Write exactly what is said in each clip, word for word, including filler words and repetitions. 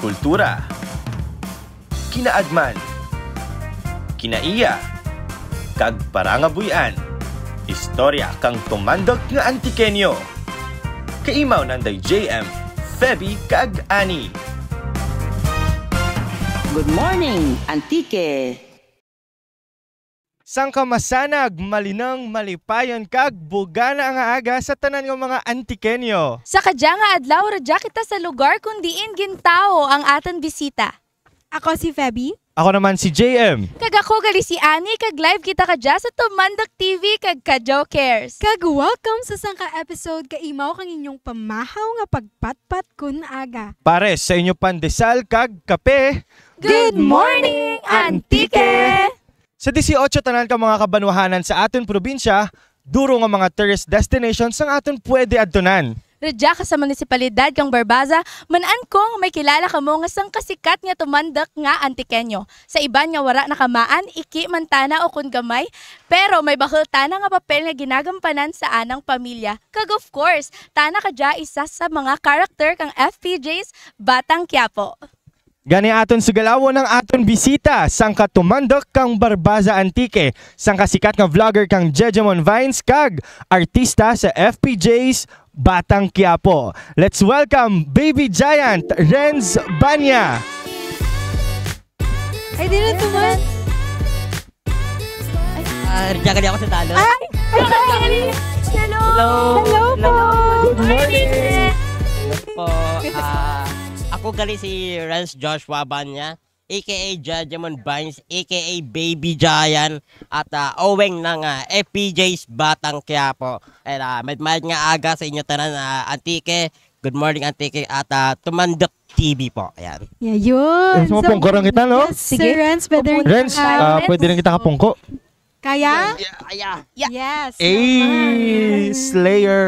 Kultura, kinaadman, kinaiya, kag parangabuy-an. Istorya kang tumandok nga Antiqueño. Kaimaw nanday J M, Feby, kag Annie. Good morning, Antique! Sangka masanag, malinong, malipayon, kag bugana nga aga sa tanan nga mga Antiqueño. Sa kadya nga adlaw, radya kita sa lugar kon diin gintawo ang atun bisita. Ako si Feby. Ako naman si J M. Kag ako gali si Annie, kag live kita kadya sa Tumandok T V kag Kadyo Cares. Kag welcome sa sangka episode kaimaw kang inyong pamahaw nga pagpatpat kon aga. Pares sa inyo pandesal kag kape. Good morning, Antique! Sa disiotso tanan ka mga kabanwahanan sa atun probinsya, duro nga mga tourist destinations ang atun pwede adtunan. Radya ka sa munisipalidad kang Barbaza, man-an ko nga may kilala kamo nga sangka sikat nga tumandok nga Antiqueño. Sa iban nga wara nakamaan, iki man tana o kon gamay, pero may bahul tana nga papel nga ginagampanan sa anang pamilya. Kag of course, tana kadya isa sa mga character kang F P J's Batang Quiapo. Gani atun sugalawon ang atun bisita, sangka tumandok kang Barbaza, Antique, sangka sikat nga vlogger kang Jejemon Vines, kag artista sa F P J's Batang Quiapo. Let's welcome Baby Giant, Renz Banya. Ay, di na tuman. Ah, radya gali ako sa Tagalog. Ay! Hello! Hello! Hello po! Good morning! Hello po. Ah, ako gali si Renz Joshua Banya, A K A Jejemon Vines, A K A Baby Giant, at, ah, oweng ng, ah, F P J's Batang Quiapo. Ayan, ah, mayad-mayad nga aga sa inyo tanan, ah, Antique. Good morning, Antique. At, ah, Tumandok T V po. Ayan. Yayon. Eh, so, mapungko rin kita, no? Yes, sige. Sir Renz, pwede rin Renz, kita ah, pwede rin kita kapungko. Kaya? Yeah, yeah. Yes. Eh, naman. Slayer.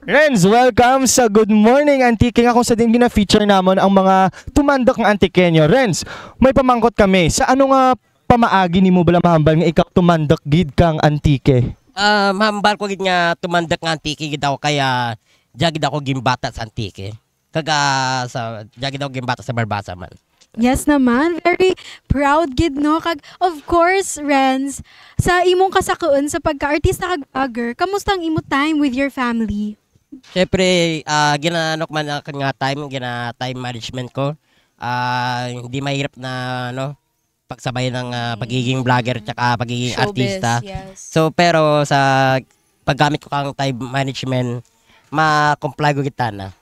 Renz, welcome sa Good Morning Antique, nga kung sa diin gina-feature namon ang mga tumandok nga Antiqueño. Renz, may pamangkot kami. Sa ano nga pamaagi nimo bala mahambal nga ikaw tumandok gid kang Antique? Ah, mahambal ko gid nga tumandok nga Antique gid ako kaya dya gid ako ginbata sa Antique. Kag, ah, sa, dya gid ako ginbata sa Barbaza man. Yes naman, very proud gid, no? Kag, of course, Renz, sa imong kasakoon sa pagka-artista kag vlogger, kamusta ang imo time with your family? Siyempre, ah, ginaano ko man ang nga time, gina-time management ko. Ah, hindi mahirap na, ano, pagsabay ng, ah, pagiging vlogger tsaka pagiging artista. Showbiz, yes. So, pero sa paggamit ko kang time management, ma-comply ko gid tana.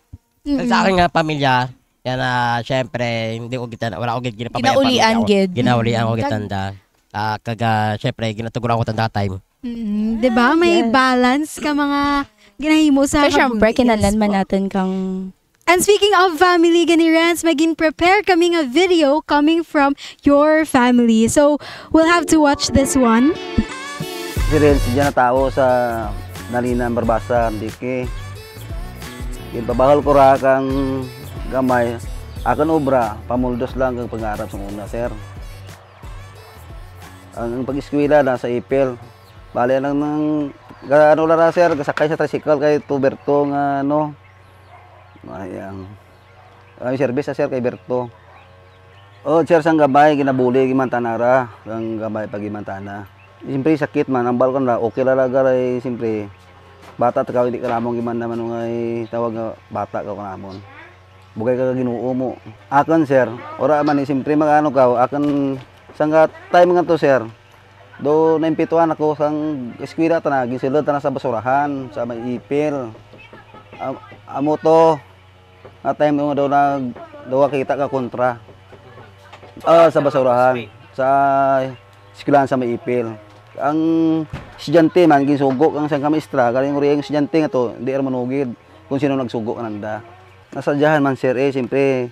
Sa akin nga pamilya, yan, ah, siyempre, hindi ko gid tana, wara ko gid ginapabaya pamilya ko. Ginaulian gid. Ginaulian ko gid tanda. Ah, kag, ah, siyempre, ginatuguran ko tanda time. Mm, di ba? May balance ka mga ginahimo sa kabuhi. Kay siyempre, kinahanglan man natun kang And speaking of family, gani Renz, may gin-prepare kami nga video coming from your family. So, we'll have to watch this one. Si Renz, dyan natawo sa Nalinan, Barbaza, Antique. Ginpabahul ko ra kang gamay, akun obra, pamuldos lang kang pangarap sa una, sir. Ang pag-eskwela na sa Ipil. Bali lang nang, ga-, ano lang ra, sir, gasakay sa tricycle kay Tuberto nga, ano, ay, ang, ang service sa, sir, kay Berto. O, sir, sang gamay, ginabulig man tana ra, sang gamay pa gid man tana. Siyempre, sakit man, hambal ko na, okay lang ra, garay, siyempre, bata ta kaw, hindi ka namon gid man naman nga tawag nga bata kaw kanamon. Bugay ka Ginoo mo. Akun, sir, wara man ni, siyempre, mag-ano kaw, akun, sangka time nga to, sir, do naimpituan ako sang eskwela tana, ginsulud tana sa basurahan, sa may Ipil. Am-, amo to, nga time nga daw nag-, daw kita ka kontra. Ah, sa basurahan, sa eskwelahan sa may Ipil. Ang estudyante man, ginsugo kang sangka maestra, galing uri ang estudyante nga to, di ra manugid kung sino nagsugo kananda. Nasadyahan man, sir, eh, siyempre,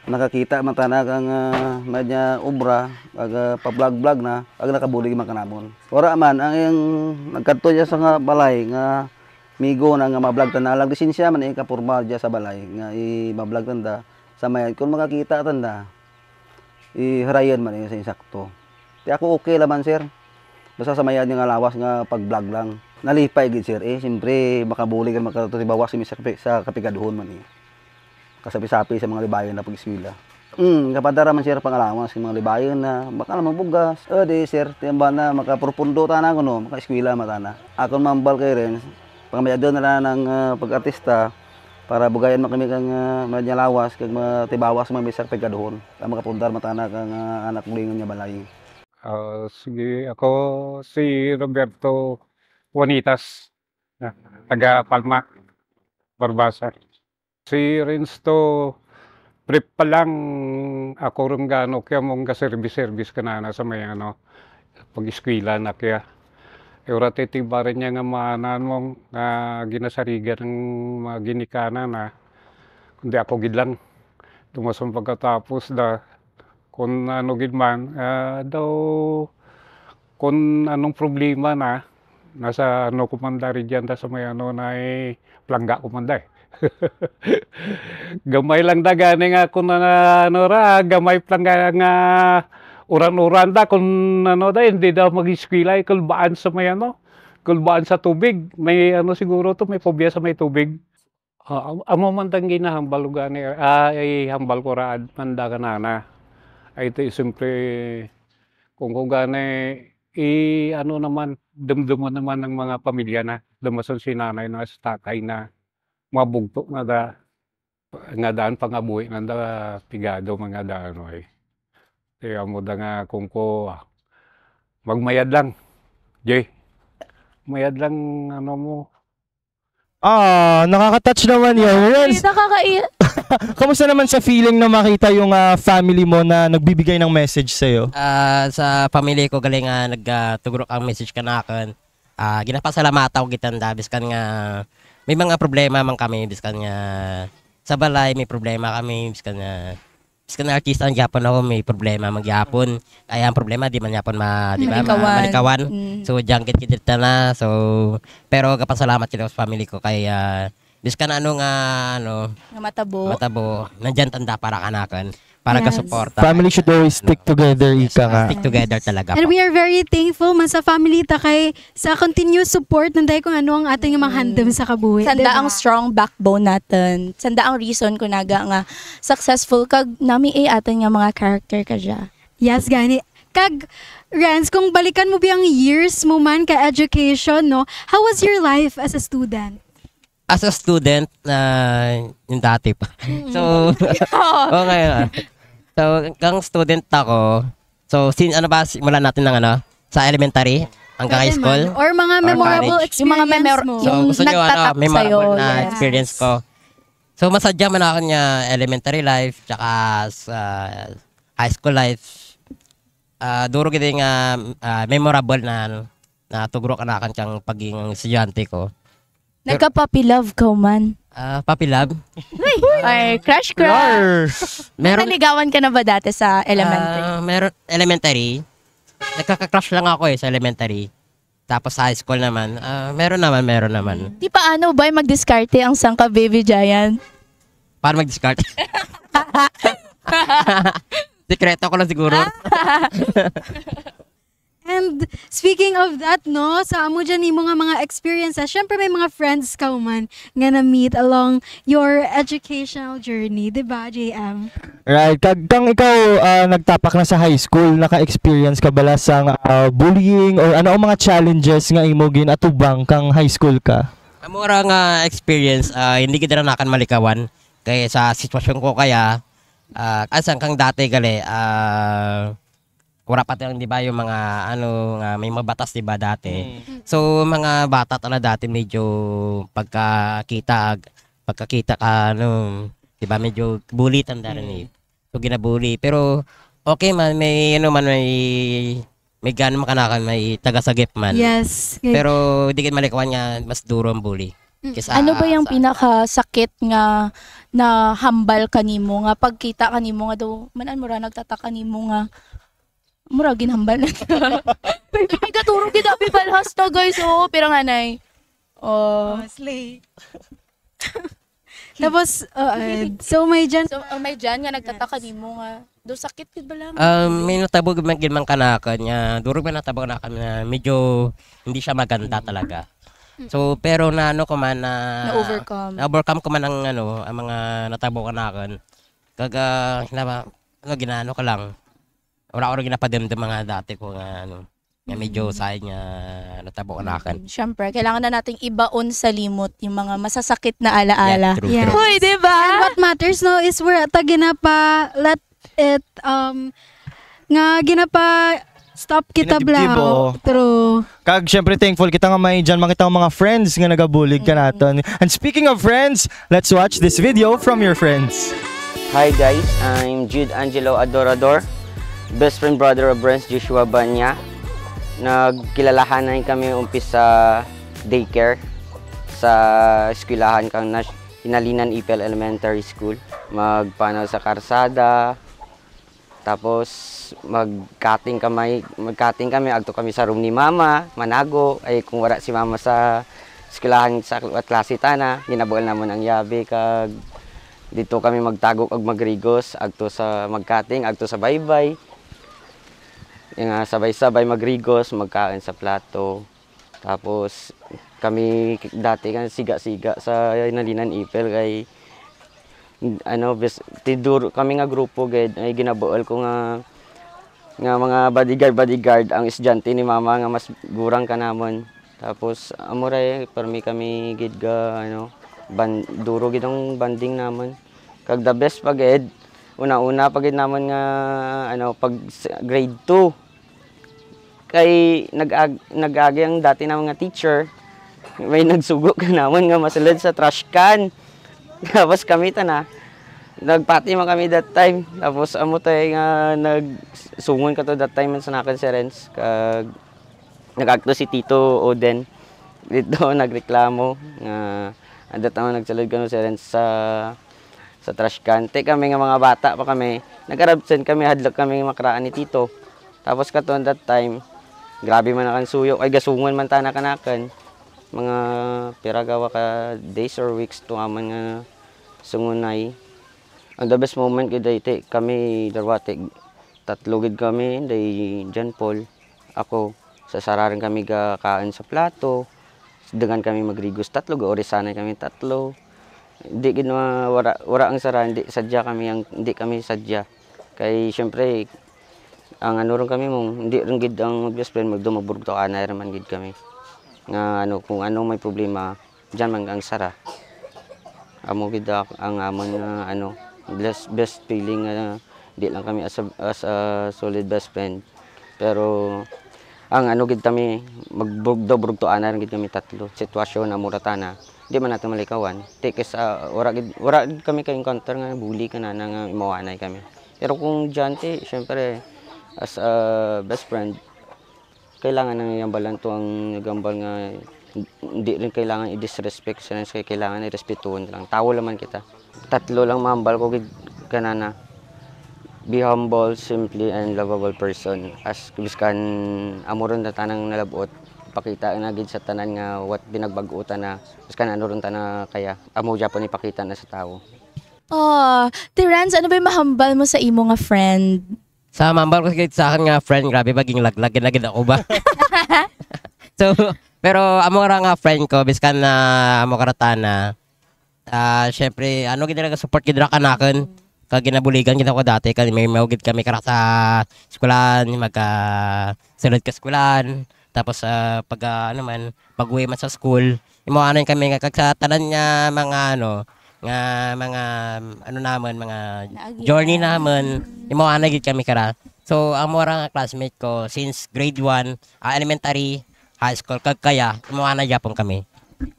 nakakita man tana kang, ah, may-ada obra, kag, ah, pa-vlog-vlog na, kag nakabulig man kanamon. Wara man, ang, ang nagkadto dya sangka balay nga migo na nga ma-vlog tana, lang lisensya man, eh, kapormal dya sa balay, nga i-vlog tanda, sa mayad, kung makakita tanda, i-harayan man, eh, sa insakto. Ti ako okay lang man, sir. Basta sa mayad nga lawas nga pag-vlog lang. Nalipay gid, sir, eh. Siyempre, makabulig ka, makadto ti bawas, sa kapi-, sa kapigaduhon man, eh. Kasapi-sapi sa mga libayon na pag-eskwela. Hmm, kapadara man, sir, pang-allowance kang mga libayon na, baka lang mga bugas. O, di, sir, ti amba na, makapropundo tana kuno, makaeskwela man tana. Akun mahambal kay Renz, pangmayadun na lang ang, ah, pag-artista, para bugayan man kami kang, ah, mayad nga lawas, kag matibawas man mi sa pagkaduhon. Para makapundar man tana kang, ah, anak bulingon nga balay. Ah, sige, ako si Roberto Juanitas, ah, taga Palma, Barbaza. Si Renz to, prep pa lang, ako run gaano kaya mong ga-service-service kanana sa may ano, pag-eskwela na kaya. E, wara ti tibaran dya nga maanan mong, ah, ginasarigan ang mga ginikanan na, kundi ako gid lang. Dumasong pagkatapos da, kun ano gid man, ah, daw, kun anong problema na, nasa ano ko man da rin dyan, da sa may ano na, e, plangga ko man da, e. Gamay lang da gani nga kun na, ano ra, gamay plangga nga uran-uran da, kun ano da, hindi da mag-eskwela, e, kulbaan sa may ano, kulbaan sa tubig. May ano siguro to, may phobia sa may tubig. Ah, am-, amo man tang ginahambal ko gani, ah, ihambal ko raad man da kanana. Ay, ti, siyempre, kun ko gani, i-, ano naman, dumduman naman ang mga pamilya na, dumason si nanay na, si tatay na, mabugto na da, nga daan pangabuhi nanda, pigado man nga daan, oy. Ti, amo da nga kun ko, ah, magmayad lang, Jay. Mayad lang, ano mo, Ah, nakaka-touch naman yun. Renz, Nakakaiyak. Kamusta naman sa feeling na makita yung, ah, family mo na nagbibigay ng message sa'yo? Ah, sa family ko gali nga nag, ah, tugro kang message kanakun. Ah, ginapasalamatan ko gid nanda, biskan nga may mga problema man kami, biskan nga sa balay may problema kami, biskan nga Biskan artista man gihapon ako, may problema man gihapon. Kaya ang problema, di man gihapon ma-, di ba, ma-, Malikawan. malikawan. Mm. So, jangkit kita na. So, pero gapasalamat kita sa family ko kay, ah, biskan ano nga, ano, Nga matabo. matabo, nandyan tanda para kanakun, para Yes. gasuporta. Family should always stick together, Yes, ika nga. stick together talaga And po. we are very thankful man sa family ta kay sa continuous support, nanday kung ano ang atun nga mga Mm. handum sa kabuhi, Sanda di ba? ang strong backbone natun. Sanda ang reason kung naga nga successful kag nami, e, atun nga mga character kadya. Yes, gani. Kag, Renz, kung balikan mo biyang years mo man ka education, no? How was your life as a student? As a student, ah, yung dati pa. Mm. So, Oo. okay na. So, kang student ako, so, sin-, ano ba, simulan natin ng ano, sa elementary, hanggang high Pwede school, man. Or mga or memorable college? Yung mga experience memor-, mo. So, yung gusto nyo, ano, nagtatak memorable sa'yo, na yes. experience ko. So, masadya man ako nga elementary life, tsaka sa high school life. Ah, duro gid nga, ah, memorable na, ano, na tugro kanakun kang pagiging estudyante ko. Nagka-puppy love ka man? Ah, puppy love? Ay, crush, crush. Rar! Meron. Naligawan ka na ba dati sa elementary? Ah, meron, elementary. Nagkaka-crush lang ako, e, sa elementary. Tapos sa high school naman, ah, meron naman, meron naman. Ti paano ba mag-diskarte ang sangka baby giant? Paano mag-diskarte? Sikreto ko lang siguro. And speaking of that, no, sa amo dyan nimo nga mga experiences, syempre may mga friends ka man nga na-meet along your educational journey, di ba, J M? Right. Kag, kang ikaw, ah, nagtapak na sa high school, naka-experience ka bala sang, ah, bullying or ano ang mga challenges nga imo gin-atubang kang high school ka? Amo ra nga experience, ah, hindi gid ra nakun malikawan. Kay sa sitwasyon ko kaya, ah, asang kang dati gali, ah, wara pa tayong, di ba, yung mga, ano, nga may mga batas, di ba, dati? Mm. So, mga bata tala dati, medyo pagkakita, pagkakita ka, ano, di ba, medyo bully tanda rin, eh. Mm. So, ginabully. Pero, okay man, may, ano man, may, may gana man kanakun, may taga-sagip man. Yes. Pero, di gid malikawan nga, mas duro ang bully. Mm. Kaysa Ano ba yung sa pinakasakit nga nahambal kanimo, nga pagkita kanimo nga daw, man-an mo ra, nagtatak kanimo nga, Mura ginhambal na. May gaturog gid abi balhas na, guys, o, pirang anay. O. O, slay. Tapos, o, ah, so may dyan. So, ang may dyan nga nagtatak kanimo nga, daw sakit gid bala. Ah, may natabo gid man, gid man kanakun nga, duro man natabo kanakun nga medyo hindi siya maganda talaga. So, pero na ano ko man, na, na-overcome ko man ang, ano, ang mga natabo kanakun. Kag, ah, na, ano, ginaano ko lang. Wara ko rin ginapadumdum mga dati ko nga, ano, nga medyo sayad nga natabo kanakun. Mm, syempre, kailangan na nating ibaon sa limot yung mga masasakit na alaala. Yeah, true, true. Hoy, di ba? And what matters, no, is wara ta ginapa-let it, um, nga ginapa-stop kita, Ginadibdib, bla. Oo. True. Kag, syempre, thankful kita nga may dyan man kita mga friends nga nagabulig kanatun. And speaking of friends, let's watch this video from your friends. Hi guys, I'm Jude Angelo Adorador, best friend brother of Renz Joshua Banya. Nagkilalahanan kami umpisa daycare sa eskwelahan kang Nas-, Hinalinan Ipil Elementary School. Magpanaw sa karsada, tapos mag-cutting kami, mag-cutting kami, agto kami sa room ni Mama, manago. Ay, kung wara si Mama sa eskwelahan sa klase tana, ginabuul namun ang yabi, kag didto kami magtago kag magrigos, agto sa mag-cutting, agto sa baybay. Nga sabay-sabay magrigos, magkaun sa plato. Tapos, kami dati kan siga-siga sa Hinalinan Ipil kay, ano, bis-, ti duro kami nga grupo gid, ay ginabuul ko nga, nga mga bodyguard, bodyguard ang estudyante ni Mama nga mas gurang kanamun. Tapos, amo ra, eh, pirmi kami gid ga, ano, ban-, duro gid ang bonding namun. Kag the best pa gid, una-una pa gid namun nga, ano, pag s-, grade two. Kay nag-ag-, nag-agi ang dati namun nga teacher, may nagsugo kanamun nga masulud sa trash can. Tapos kami tana, nagpati man kami that time. Tapos amo tay nga nagsungon kato that time man sa nakun si Renz. Kag nag-agto si Tito Oden. Didto nagreklamo nga, anda tama nagsulud kano si Renz sa sa trash can. Ti kami nga mga bata pa kami, nag-arabsent kami, hadluk kami makaraan ni Tito. Tapos kato, on that time, grabe man nakun suyo, kay gasungon man tana kanakun. Mga pira gawa ka days or weeks to amun nga sungunay. Ang the best moment gid ay ti kami darwa ti, tatlo gid kami, day John Paul. Ako, sa sara run kami gakaun sa plato, dungan kami magrigos tatlo, gaurisanay kami tatlo. Di gid ma-, wara, wara ang sara, di sadya kami ang, di kami sadya. Kay, syempre, ang ano run kami mong, di run gid ang best friend, magdumaburugto anay run man gid kami. Nga ano, kung ano may problema, Dyan man ang sara. Amo gid ak-, ang amun nga, ano, bless-, best feeling nga di lang kami as a, as a solid best friend. Pero ang ano gid kami, magbug-, daw burugtoanay run gid kami tatlo. Sitwasyon, amo ra tana. Di man natun malikawan. Ti kis-, ah, wara gid, wara gid kami ka-encounter nga bully kanana nga imawanay kami. Pero kung dyan ti, syempre, as a best friend, kailangan nang ihambalan to ang naghambal nga hindi rin kailangan i-disrespect, sa kailangan irespetuhon lang. Tawo lang man kita. Tatlo lang mahambal ko gid kanana. Be humble, simply, and lovable person. As biskan amo run na tanang nalab-ot, pakita na gid sa tanan nga what pinagbag-o tana, biskan ano run tana kaya. Amo gyapon ipakita na sa tawo. Oh, Ti Renz, ano ba yung mahambal mo sa imo nga friend? Sa mahambal ko gid sa akun nga friend, grabe ba, ginlaglag na gid ako ba? So, pero amo ra nga friend ko, biskan na amo kara tana. Ah, syempre, ano gid ra, support gid ra kanakun. Kag ginabuligan gid ako dati, kay may, may gid kami kara sa eskwelahan, magka-, sulod ka eskwelahan. Tapos, ah, pag, ah, ano man, pag-uwi man sa school, imawanay kami nga, kag sa tanan nga mga, ano, nga mga, ano namun, mga journey namun, imawanay gid kami kara. So, amo ra nga classmate ko since grade one, ah, elementary, high school, kag kaya, imawanay gyapon kami.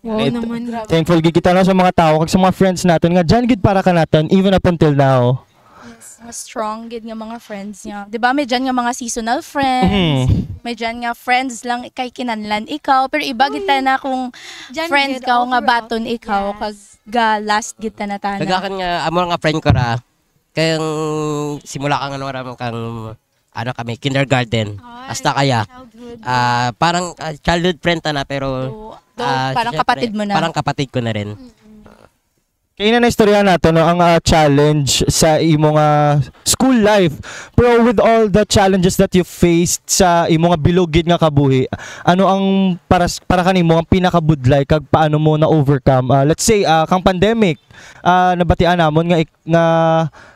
Wow naman, grabe. Thankful gid kita, no, sa mga tawo, kag sa mga friends natun nga dyan gid para kanatun, even up until now. Yes, mas strong gid nga mga friends niya. Di ba, may dyan nga mga seasonal friends, may dyan nga friends lang kay kinahanglan ikaw, pero iba gid tana kung friends ka nga baton ikaw, kag ga-last gid tana tana. Kag akun nga, amo nga friend ko ra, kang simula kang ano ra, kang, ano kami, kindergarten. Hasta kaya. Ah, parang, ah, childhood friend tana, pero, ah, parang kapatid mo na. Parang kapatid ko na rin. Kaina naistoryahan natun, no, ang, ah, challenge sa imo nga s-, school life. Pero with all the challenges that you faced sa imo nga bilog gid nga kabuhi, ano ang para s-, para kanimo ang pinakabudlay kag paano mo na-overcome? Ah, let's say, ah, kang pandemic, ah, nabatian namon nga ik-, nga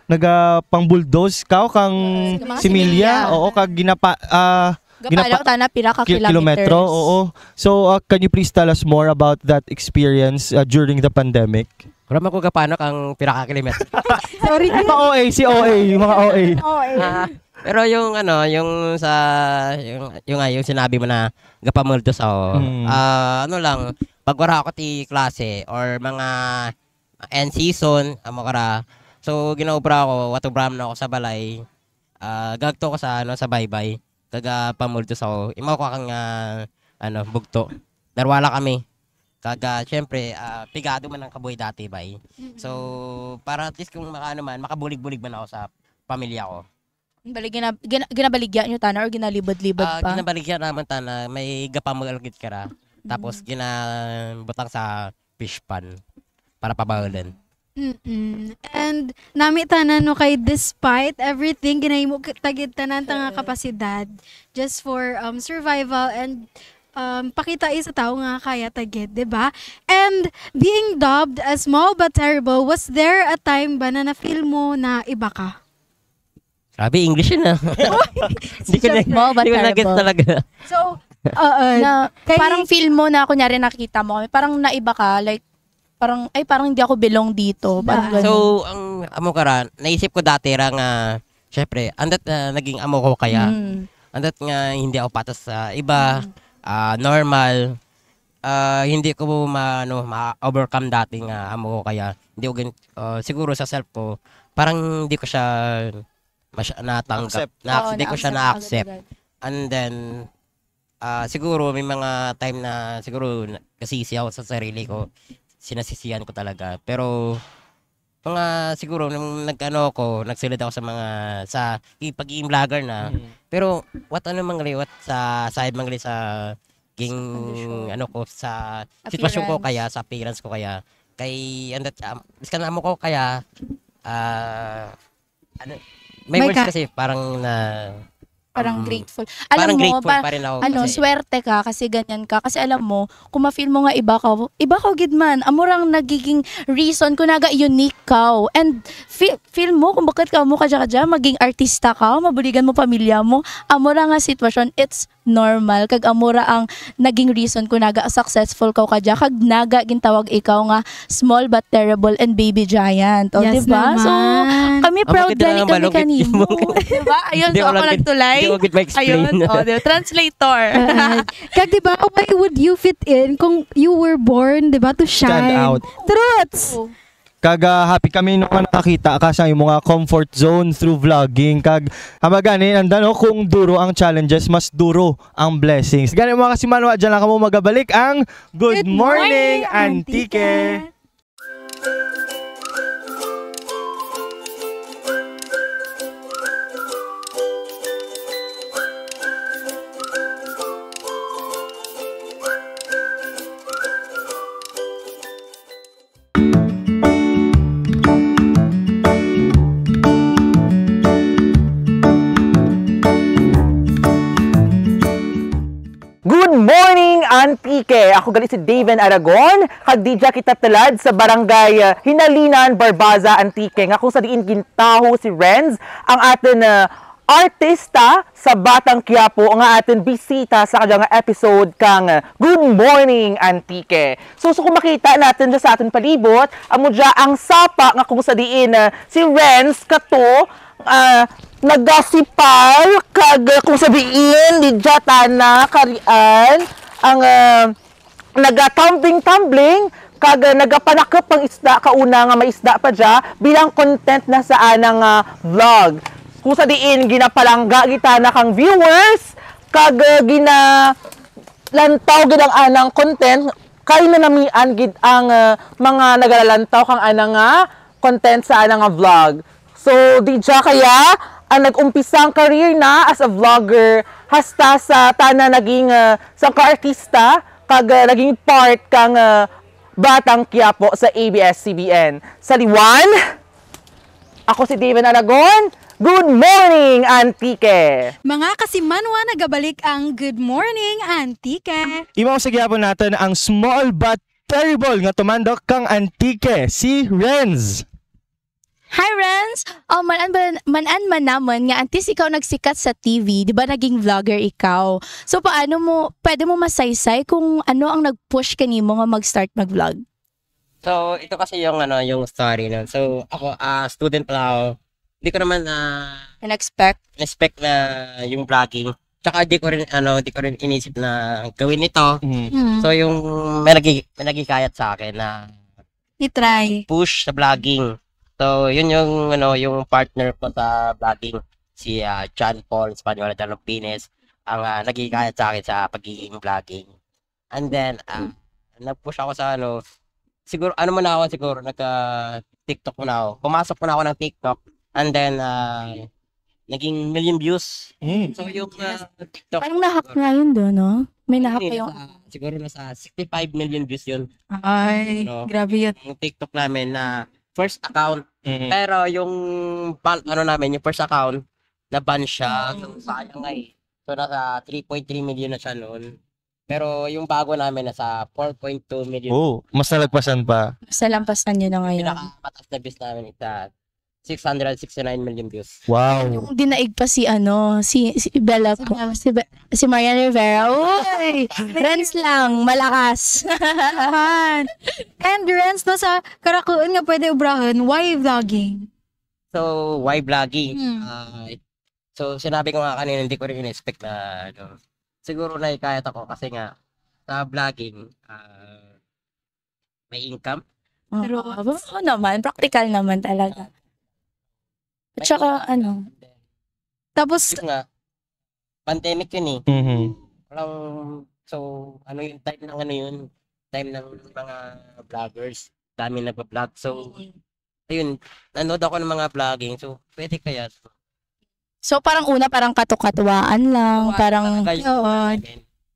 nagapang-bulldoze kaw kang Sa mga similya, similya. Oo, kag ginapa-, ah, Gapalaw ginapa-, tana pira ka ki-, kilometro, kilometers. Oo. So, ah, can you please tell us more about that experience, ah, during the pandemic? Wara man ko gapanaw kang pira ka kilometro. Sorry. Mga O A, si O A, mga O A. O A. Ah, pero yung ano, yung sa, yung, yung, ah, yung sinabi mo na gapamuldos ako. Mm. Ah, ano lang, pag wara ako ti klase or mga end season, amo kara. So, ginaobra ako, watubrahan ako sa balay. Ah, gaagto ako sa, ano, sa baybay. Kag, ah, pamuldos ako. Imaw ko kang, ah, ano, bugto. Darwa lang kami. Kag, ah, syempre, ah, pigado man ang kabuhi dati, bay. Mm-mm. So, para at least kung makaano man, makabulig-bulig man ako sa pamilya ko. Bali, gina-, gina-, ginabaligya nyo tana or ginalibad-libad Ah, pa? Ginabaligya naman tana, may gapamuldos gid kara. Tapos, Mm. ginabutang sa fish pond para pabaulon. Mm-mm. And nami tana, no, kay despite everything, ginahimo k-, ta gid tanan ta nga Oo. kapasidad just for, um, survival and, um, pakita sa tawo nga kaya ta gid, di ba? And being dubbed as Small But Terrible, was there a time ba na na-feel mo na iba ka? Grabe, English yun, ah. Hindi ko na, Small but hindi ko na-get terrible. Talaga. So, oo, Na, kay parang feel mo na, kunyari, nakita mo kami, parang naiba ka, like, parang, "Ay, parang hindi ako belong dito." Parang Na. Ganun. So, ang amo kara, naisip ko dati ra nga, syempre, andat na naging amo ko kaya, Mm. andat nga hindi ako patas sa iba, Mm. ah, normal, ah, hindi ko ma-, ano, ma-overcome dati nga amo ko kaya, hindi ko gin-, ah, siguro sa self ko, parang hindi ko siya masya-, natanggap, Accept. Na-, Oo, hindi ko siya na-accept na-accept. Agad-agad. And then, ah, siguro may mga time na siguro na-, nasisi ako sa sarili ko, sinasisihan ko talaga. Pero, mga siguro, nung nag-ano ako, nagsulod ako sa mga, sa i-, pagiging vlogger na. Mm. Pero, what ano man gali, what sa side man gali sa ging-, Kondisyon. Ano ko, sa sitwasyon ko Appearance. Kaya, sa appearance ko kaya, kay, andat, um, biskan amo ko kaya, ah, ano, may May words ka- kasi parang na, Parang um, grateful. Alam parang mo, grateful pa-, pa rin ako ano, kasi swerte ka kasi ganyan ka. Kasi alam mo, kung ma-feel mo nga iba ka, iba ka gid man. Amo rang nagiging reason kung naga unique ka. And fe-, feel mo kung bakit ka mo kadya-kadya, maging artista ka, mabuligan mo pamilya mo. Amo ra nga sitwasyon, it's normal. Kag amo ra ang naging reason kung naga successful ka kadya, kag naga gintawag ikaw nga small but terrible and baby giant. O, yes, di ba? So, naman. Kami proud gani kami kanimo. Di ba? Ayun, so ako nagtulay. Di ko gid ma-explain. Ayun, o, di ba? Translator. Alright. Kag di ba, why would you fit in kung you were born, di ba, to shine? Stand out. Truths! Oo. Kag, ah, happy kami no nga nakakita ka sa imo nga comfort zone through vlogging. Kag, amo gani, anda no, kung duro ang challenges, mas duro ang blessings. Gani, mga kasimanwa, dyan lang kamo magabalik ang Good Morning, Antique. Good morning, Antique! Ako gali si Daven Aragon, kag didya kita tulad sa Barangay, ah, Hinalinan, Barbaza, Antique, nga kung sa diin gintaho si Renz, ang atun, ah, artista sa Batang Quiapo nga atun bisita sa kadya nga episode kang Good Morning Antique. So, so kung makita natun dya sa atun palibot, amo dya ang sapa nga kung sa diin, ah, si Renz kato, ah, nagasipal kag, ah, kung sa diin, didya tana karian ang, ah, naga-tumbling-tumbling, kag, ah, nagapanakup kang isda, kauna nga may isda pa dya, bilang content na sa ana nga, ah, vlog. Kung sa diin, ginapalangga gid tana kang viewers, kag, ah, ginalantaw gid ang anang content, kay nanamian gid ang, ah, mga nagalalantaw kang ana nga, ah, content sa ana nga vlog. So, didya kaya, ang nag-umpisa ang career na as a vlogger, hasta sa tana naging, ah, sangka artista, kag, ah, naging part kang, ah, Batang Quiapo sa A B S C B N. Sa liwan, ako si Daven Aragon, Good morning, Antique! Mga kasimanwa, nagabalik ang Good Morning, Antique! Imaw sa gihapon natun ang small but terrible nga tumandok kang Antique, si Renz. Hi, Renz! O, man-an ba, man-an man namun nga antes ikaw nagsikat sa T V, di ba naging vlogger ikaw? So, paano mo, pwede mo masaysay kung ano ang nag-push kanimo nga mag-start mag-vlog? So, ito kasi yung, ano, yung story nun. So, ako, ah, student pa lang ako. Hindi ko naman, ah, in-expect. In-expect na yung vlogging. Tsaka di ko rin, ano, di ko rin inisip na gawin ito. Mm. Mm. So, yung may nagi-, may naghikayat sa akin na i-try. Push sa vlogging. So, yun yung, ano, yung partner ko sa vlogging, si, ah, John Paul Española Dalupines, ang, ah, naghikayat sa akin sa pagiging vlogging. And then, ah, nag-push ako sa, ano, siguro, ano muna ako, siguro, nagka-TikTok muna ako. Pumasok muna ako ng TikTok. And then, ah, naging million views. Mm. So, yung, ah, TikTok, parang na-hack nga yun dun, no? May na-hack kayong, nasa, siguro nasa sixty-five million views yun. Ay, ano, grabe yun. Yung TikTok namin na first account. Mm. Pero yung pal-, ano namin, yung first account, na-ban siya. Oh. So, sayang nga eh. So, nasa three point three million na siya noon. Pero yung bago namin nasa four point two million. Oh, mas nalagpasan pa. Mas nalampasan niyo na ngayon. Pinakamataas na views namin is six hundred sixty-nine million views. Wow. Yung dinaig pa si ano, si, si Bella po, si Be-, si Marian Rivera. Uy! Renz lang, malakas. Naman. And Renz, no, sa karakuan nga pwede obrahun, why vlogging? So, why vlogging? Hmm. Ah, So, sinabi ko nga kanina, hindi ko rin in-expect na, ano, siguro nahikayat ako kasi nga, sa vlogging, ah, may income. Oo. Pero, oo naman, practical naman talaga. At saka, ano, tapos, yun nga, pandemic yun eh. Mhm. Walang, so, ano yung time ng ano yun, time ng mga vloggers, dami nagpa-vlog. So, mm. Ayun, nanood ako ng mga vlogging. So, pwede kaya. So, parang una, parang katukatuwaan lang, katuwaan parang, talaga yung, oo,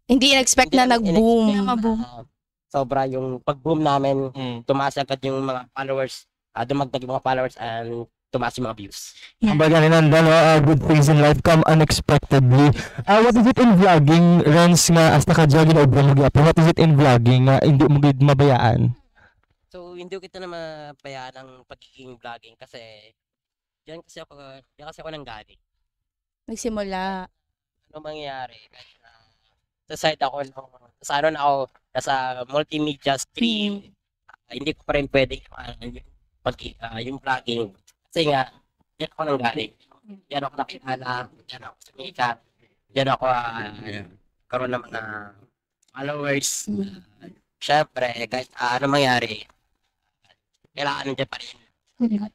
hindi in-expect na nag-boom. Hindi namin in-expect na, ah, sobra yung pag-boom namin, mm, tumaas agad yung mga followers, ah, dumagdag yung mga followers and tumaas yung mga views. Yeah. Kumbaga, Rinanda, no, ah, good things in life come unexpectedly. Ah, what is it in vlogging, Renz, nga hasta kadya ginaobra mo gyapon? What is it in vlogging nga hindi mo gid mabayaan? So, hindi ko kita na mabayaan ang pagiging vlogging kasi diyan kasi ako, diyan kasi ako nanggaling. Nagsimula. Ano mangyayari? Kahit na sa side ako nung, sa ano na ako, nasa multimedia stream, mm, ah, hindi ko pa rin pwede yung, ah, yung pag-, ah, yung vlogging. Kasi nga, diyan ako nanggaling. Diyan ako nakilala, diyan ako sumikat, diyan ako, ah, karoon ng mga followers. Mm. Siyempre, kahit, ah, ano mangyari, kailangan nandiyan pa rin. Mm.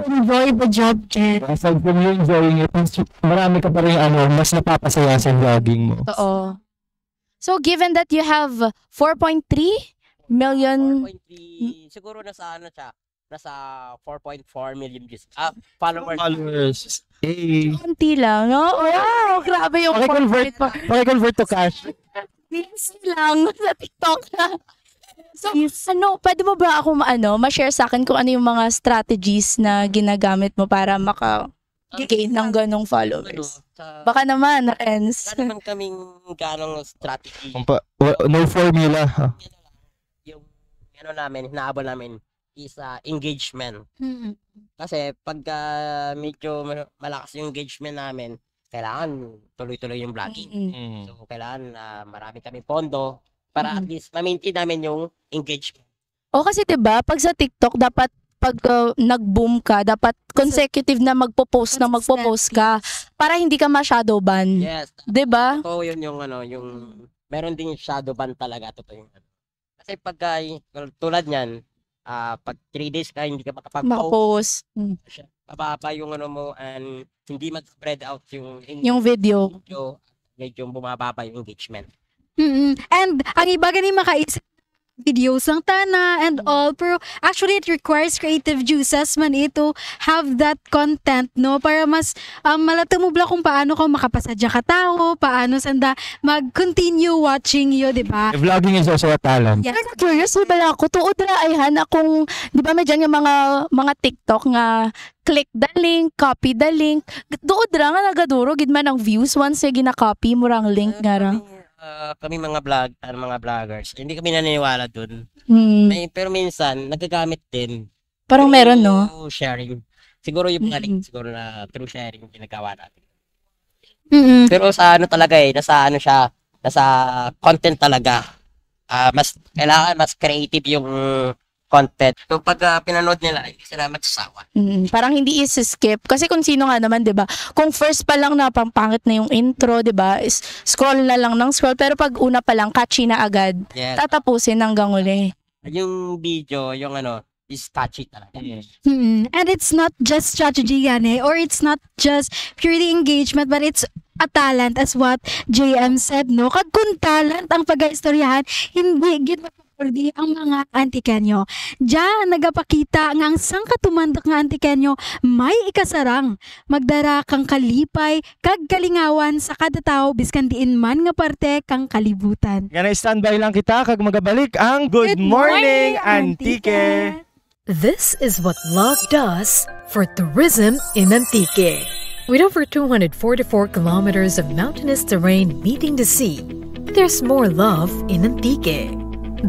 Enjoy the job, Ken. Aside from you enjoying it, mas marami ka pa rin, ano, mas napapasaya sa vlogging mo. Totoo. So, given that you have four point three million, four point three, siguro nasa ano siya, nasa four point four million views. Ah, followers. Followers. Yay. Konti lang, no? Wow, grabe yung paki-convert, four point four. Paki-convert to cash. Busy lang sa TikTok na. So, ano, pwede mo ba ako ma-, ano, ma-share sa akin kung ano yung mga strategies na ginagamit mo para maka-gain ng ganong followers? Ano, sa, baka naman, Renz. Wala naman kaming ganong strategy. Kumpa-, wa-, no formula, ha? Yung, ano namin, hinahabol namin, is, ah, engagement. Mm. Kasi pag, ah, medyo ma-, malakas yung engagement namin, kailangan tuloy-tuloy yung vlogging. Mm. Mm. So, kailangan, ah, marami kami pondo para at least ma-maintain namin yung engagement. O, kasi 'di ba, pag sa TikTok, dapat pag, ah, nag-boom ka, dapat consecutive na magpo-post na magpo-post ka para hindi ka ma-shadow ban. Yes. 'Di ba? Totoo yun, yung ano, yung meron ding shadow ban talaga, totoo yun. Kasi pag, ah, y-, tulad niyan, ah, pag three days ka hindi ka makapag-post, maka-post. Mm. Siya, mababa yung ano mo and hindi mag-spread out yung, yung video. Video, medyo bumababa yung engagement. Mm-mm. And ang iba gani makaisip, videos lang tana and all, pero actually it requires creative juices man it to have that content, no? Para mas, um, malatiw mo bala kung paano ka makapasadya ka tawo, paano sanda mag-continue watching you, di ba? Vlogging is also a talent. Yes. Pero curious bala ako, tuod ra ay han akong, di ba, may dyan nga mga, mga TikTok nga click the link, copy the link. Tuod ra nga nagaduro gid man ang views once nga gina-copy mo ra ang link nga ra. Ah, kami mga vlog-, ano, mga vloggers, hindi kami naniniwala dun. Mm. May, pero minsan, nagagamit din. Parang meron, no? Through sharing. Siguro yung mga link, siguro na through sharing, ginagawa natin. Mm-mm. Pero sa ano talaga eh, nasa ano siya, nasa content talaga. Ah, mas, kailangan mas creative yung content. So, pag, ah, pinanood nila, hindi sila magsasawa. Mm, parang hindi isi-skip. Kasi kung sino nga naman, di ba? Kung first pa lang na pangpangit na yung intro, di ba? Is-, scroll na lang ng scroll. Pero pag una pa lang, catchy na agad. Yes. Tatapusin hanggang uli. Yung video, yung ano, is catchy talaga. Yes. Mm, and it's not just strategy yan eh, or it's not just purely engagement, but it's a talent, as what J M said, no? Kag kung talent ang pagaistoryahan, hindi gid mapapurdi ang mga Antiqueño. Dya nagapakita nga ang sangka tumandok nga Antiqueño may ikasarang magdara kang kalipay kag kalingawan sa kada tawo biskan diin man nga parte kang kalibutan. Gana, standby lang kita kag magabalik ang Good Morning, Antique! This is what love does for tourism in Antique. With over two hundred forty-four kilometers of mountainous terrain meeting the sea, there's more love in Antique.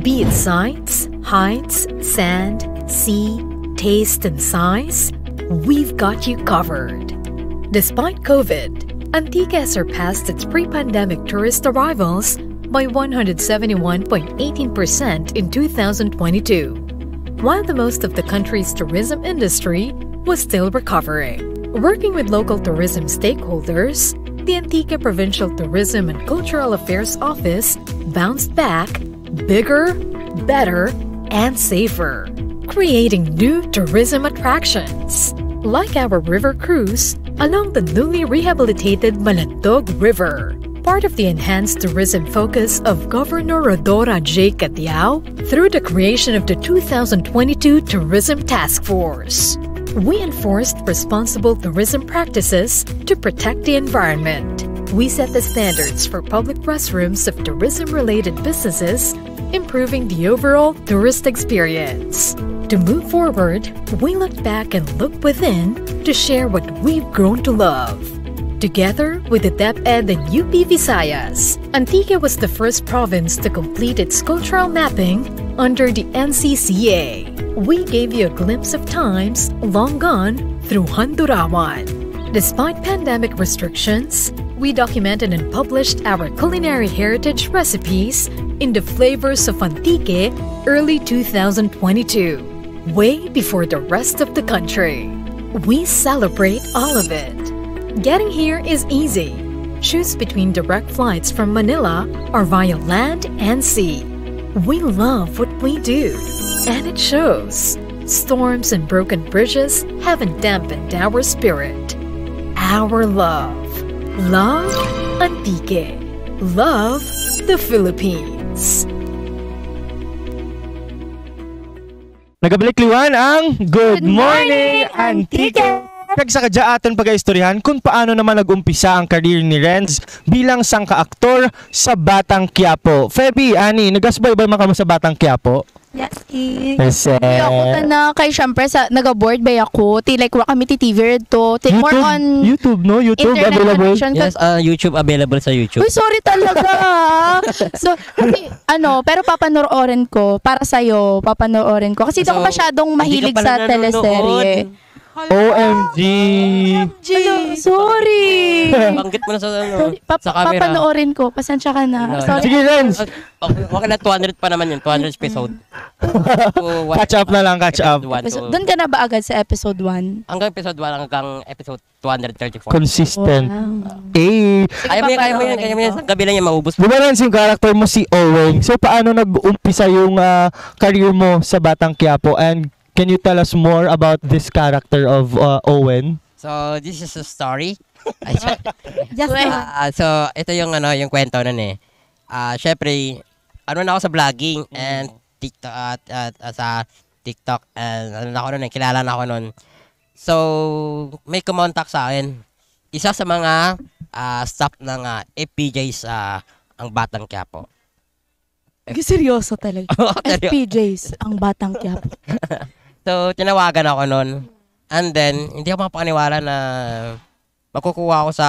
Be it sights, heights, sand, sea, taste, and size, we've got you covered. Despite COVID, Antique has surpassed its pre-pandemic tourist arrivals by one hundred seventy-one point eighteen percent in two thousand twenty-two, while the most of the country's tourism industry was still recovering. Working with local tourism stakeholders, the Antique Provincial Tourism and Cultural Affairs Office bounced back bigger, better, and safer, creating new tourism attractions, like our river cruise along the newly rehabilitated Malandog River, part of the enhanced tourism focus of Governor Rhodora J. Cadiao through the creation of the two thousand twenty-two Tourism Task Force. We enforced responsible tourism practices to protect the environment. We set the standards for public restrooms of tourism-related businesses, improving the overall tourist experience. To move forward, we look back and look within to share what we've grown to love. Together with the DepEd and U P Visayas, Antique was the first province to complete its cultural mapping under the N C C A. We gave you a glimpse of times long gone through Handurawan. Despite pandemic restrictions, we documented and published our culinary heritage recipes in the Flavors of Antique early two thousand twenty-two, way before the rest of the country. We celebrate all of it. Getting here is easy. Choose between direct flights from Manila or via land and sea. We love what we do, and it shows. Storms and broken bridges haven't dampened our spirit. Our love. Love Antique. Love the Philippines. Nagabalik liwan ang Good Morning, Antique! Kag sa kadya aton pagaistoryahan kung paano naman nag-umpisa ang career ni Renz bilang sangka aktor sa Batang Quiapo. Feby, ani, nagasubaybay man kamo sa Batang Quiapo? Yes, eh. Yes, eh. Hindi ako tana, kay syempre sa, naga-bored bay ako. Ti, like, wara kami ti T V didto. Ti, more on YouTube, no? YouTube internet available. Connection. Yes, ah, YouTube available sa YouTube. Uy, sorry talaga, ah. So, kasi, ano, pero papanoorin ko, para sa'yo, papanoorin ko. Kasi di ako masyadong mahilig sa teleserye. O M G. Hala, sorry. Banggit mo na sa, ano, sa camera. Sorry, pap-, papanoorin ko. Pasensya ka na. Sorry. Sige, Renz. Okay, okay na, two hundred pa naman yun. Two hundred episode. Catch up na lang, catch up. Episode one, two. Dun ka na ba agad sa episode one? Hanggang episode one, hanggang episode two hundred thirty-four. Consistent. Wow. Eh. Kaya mo yan, kaya mo yan, kaya mo yan. Sa gabi lang yan, maubos mo. Di ba, Renz, yung character mo si Owen? So, paano nag-umpisa yung, ah, career mo sa Batang Quiapo? And can you tell us more about this character of, uh, Owen? So, this is a story. Ay, sorry. Just, ah, so, ito yung, ano, yung kwento nun eh. Ah, syempre, ano na ako sa vlogging and TikTok, ah, ah, ah, sa TikTok, and ano na ako nun eh, kilala na ako nun. So, may kumontak sa akin. Isa sa mga, ah, staff ng, ah, F P Js, ah, ang Batang Quiapo. Naging seryoso talaga. Oo, seryo- F P Js, ang Batang Quiapo. So, tinawagan ako nun. And then, hindi ako makapaniwala na makukuha ako sa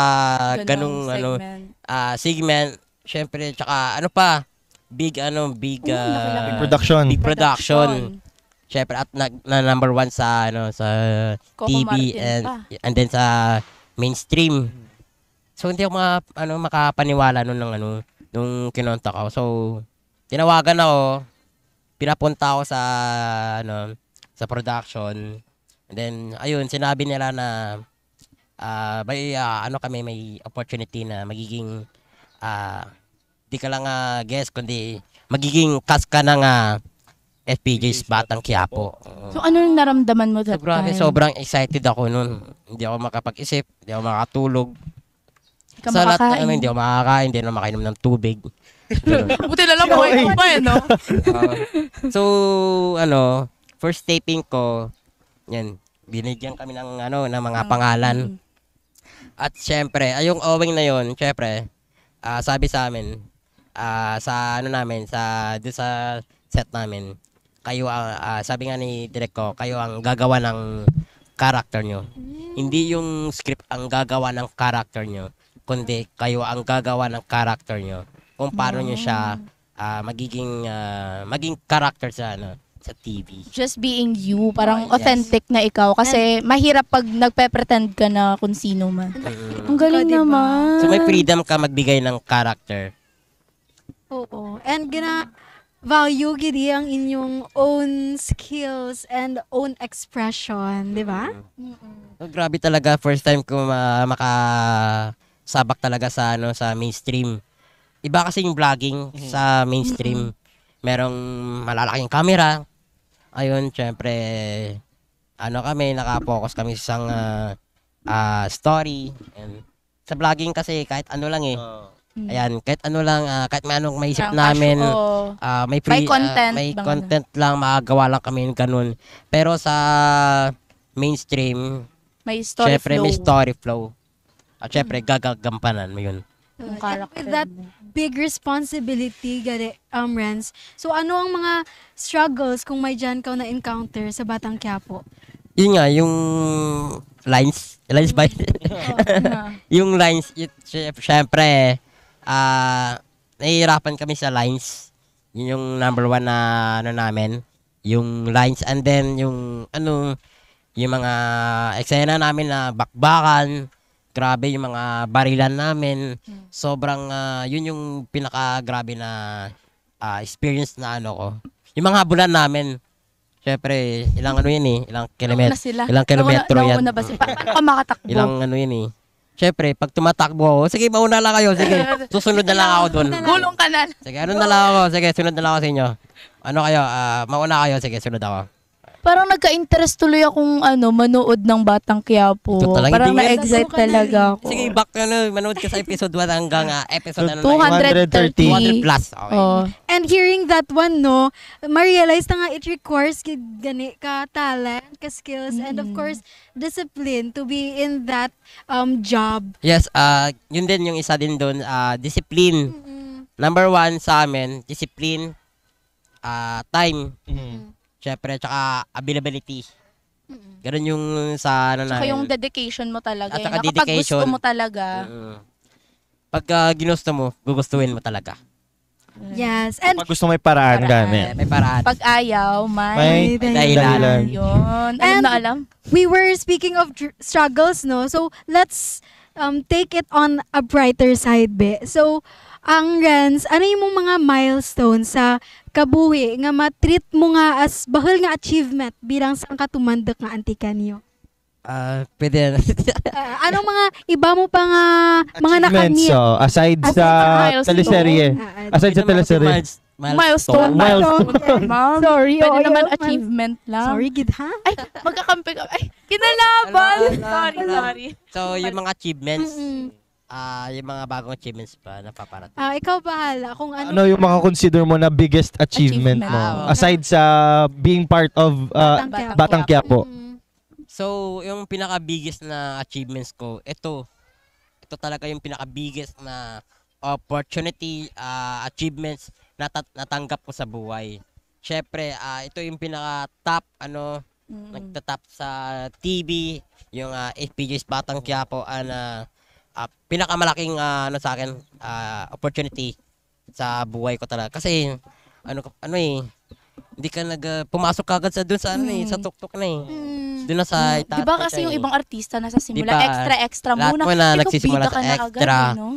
Ganong ganung, ano, segment. ah, segment. Siyempre, tsaka, ano pa, big, ano, big, Oo, laki-laki. ah, Big production. big production. Production. Siyempre, at nag-, na number one sa, ano, sa Coco T V Martin and, pa. and then sa mainstream. So, hindi ako maka-, ano, makapaniwala nun ng, ano, nung kinontak ako. So, tinawagan ako, pinapunta ako sa, ano, sa production. And then, ayun, sinabi nila na, ah, may, ah, ano kami, may opportunity na magiging, ah, di ka lang, ah, guest, kundi magiging cast ka ng, ah, F P Js Batang Quiapo. Oo. So, ano yung naramdaman mo that So, grabe, time? sobrang excited ako nun. Hindi ako makapag-isip, hindi ako makatulog. Hindi ka Sa lahat ng makakain. ano, hindi ako makakain, hindi ako makainom ng tubig. Ganun. Buti na lang, buhay ka pa eh, no? Oo. So, ano, first taping ko, yan, binigyan kami ng, ano, ng mga Ng pangalan. Mm. At siyempre, ay, yung owing na yun, siyempre, ah, sabi sa amin, ah, sa ano namin, sa, doon sa set namin, kayo ang, ah, sabi nga ni Direk ko, kayo ang gagawa ng character nyo. Hmm. Hindi yung script ang gagawa ng character nyo, kundi kayo ang gagawa ng character nyo. Kung paano nyo siya, Hmm. ah, magiging, ah, maging character sa, ano, sa T V. Just being you, parang Oh, yes. authentic na ikaw. Kasi And mahirap pag nagpe-pretend ka na kung sino man. Mm. Ang galing Ikaw, di ba? naman. So, may freedom ka magbigay ng character. Oo. And gina-value gid ang inyong own skills and own expression, di ba? Mm. Mm-mm. So, grabe talaga, first time ko ma-, makasabak talaga sa, ano, sa mainstream. Iba kasi yung vlogging Mhm. sa mainstream. Mm-mm. Merong malalaking camera. Ayun, syempre, ano kami, naka-focus kami sa isang, ah, ah, story. And sa vlogging kasi, kahit ano lang eh. Oo. Mm. Ayan, kahit ano lang, ah, kahit may anong maisip Parang namin, casual. ah, may May free, ah, content, may bang ano? content lang, makagawa lang kami ng ganun. Pero sa mainstream, May story syempre, may flow. story flow. At syempre, Mm. gagagampanan mo yun. Yung And character with that mo. big responsibility, gani, um, Renz. So, ano ang mga struggles kung may dyan ka na-encounter sa Batang Quiapo? Yun nga, yung lines. Lines ba yun? Oo, nga. Yung lines, yun, sy-, syempre, ah, nahihirapan kami sa lines. Yun yung number one na, ano namin, yung lines, and then yung, ano, yung mga eksena namin na bakbakan, grabe yung mga barilan namin. Hmm. Sobrang, ah, yun yung pinakagrabe na, ah, experience na ano ko. Yung mga habulan namin, syempre, ilang ano yun eh, ilang Nauna kilomet-, sila. ilang Nauna, kilometro yan. nauna ba sila? Paano ka makatakbo? Ilang ano yun eh. Siyempre, pag tumatakbo ako, "Sige, mauna lang kayo, sige. Susunod na lang ako dun." Gulong ka na. Sige, ano na lang ako, sige, sunod na lang ako sa inyo. Ano kayo, ah, mauna kayo, sige, sunod ako. Parang nagka-interest tuloy akong, ano, manood ng Batang Quiapo. Ito talaga, Parang hindi na-excite talaga ako. Sige, back, ano, manood ka sa episode one hanggang, ah, episode, ano na yun? Two hundred thirty. Two hundred plus, okay. Oh. And hearing that one, no, ma-realize na nga it requires gid gani ka talent, ka skills, and of Mm. course, discipline to be in that, um, job. Yes, ah, yun din yung isa din dun, ah, discipline. Mm-mm. Number one sa amin, discipline, ah, time. Mm. Mm. Siyempre, tsaka availability. Mm. Ganun yung sa ano Tsaka namin. yung dedication mo talaga, At eh, saka na kapag gusto dedication. mo talaga. Mm. Pagka ginusto mo, gugustuhin mo talaga. Yes. And Pag gusto may paraan, Paraan. gani. Eh, may paraan. Pag ayaw, may May May dahilan. dahilan. Yun. Alam And na alam. we were speaking of dr-, struggles, no? So, let's, um, take it on a brighter side, be. So, ang Renz, ano yung mga milestone sa kabuhi nga ma-treat mo nga as bahul nga achievement bilang sangka tumandok nga Antiqueño? Ah, pwede na. Ah, anong mga iba mo pa nga mga Achievements, nakamit? oh, aside Aside sa sa milestone. teleserye. Ah, ah, Aside sa Hindi naman kasi teleserye. miles-, Milestone. Milestone. Milestone. Ma'am, Sorry, pwede oo, naman yun, achievement lang. Sorry, gid, ha? Ay, magkakampi ka. Ay, kinalaban. Ano, ano, Sorry, ano? sorry. So, yung mga achievements, Mm-mm. Ah, yung mga bagong achievements pa na paparating. Ah, ikaw bahala kung ano. Ano yung makakonsider mo na biggest achievement Achievement. mo? Ah, oo. Aside sa being part of uh, Batang Quiapo. Batang Quiapo. Mm. So, yung pinaka-biggest na achievements ko, ito. Ito talaga yung pinaka-biggest na opportunity, ah, achievements na ta- natanggap ko sa buhay. Siyempre, ah, ito yung pinaka-top, ano, Mm. nagtatap sa T V, yung ah, F P J's Batang Quiapo, ah, na ah, pinakamalaking ah, ano sa akin, ah, opportunity sa buhay ko talaga. Kasi, ano, ka- ano eh, hindi ka nag, ah, pumasok ka agad sa doon sa ano eh, sa tuktok na eh. Mm. Doon na sa Di itaas ba ka kasi siya yung eh. ibang artista nasa simula, Di ba? extra, extra Lahat muna. mo na Ikaw, nagsisimula bida sa ka na agad, extra. eh, no?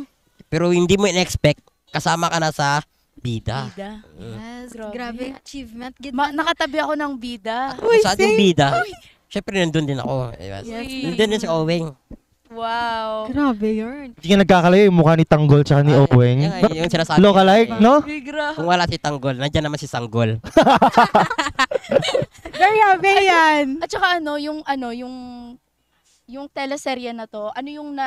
Pero hindi mo in-expect, kasama ka na sa bida. Bida. Mm. Yes, Grabe. grabe. Achievement. Gid Ma- nakatabi ako ng bida. At kung saan yung bida? Siyempre, nandun din ako. Diba? Yes. Nandun din si Owing. Wow. Grabe yun. Hindi ka nagkakalayo yung mukha ni Tanggol tsaka ni Ah, Owing. yun nga, yung sinasabi. Lookalike, no? Uy, gra- Kung wala si Tanggol, nandiyan naman si Sanggol. Grabe yan. At saka ano, yung ano, yung yung teleserye na to, ano yung na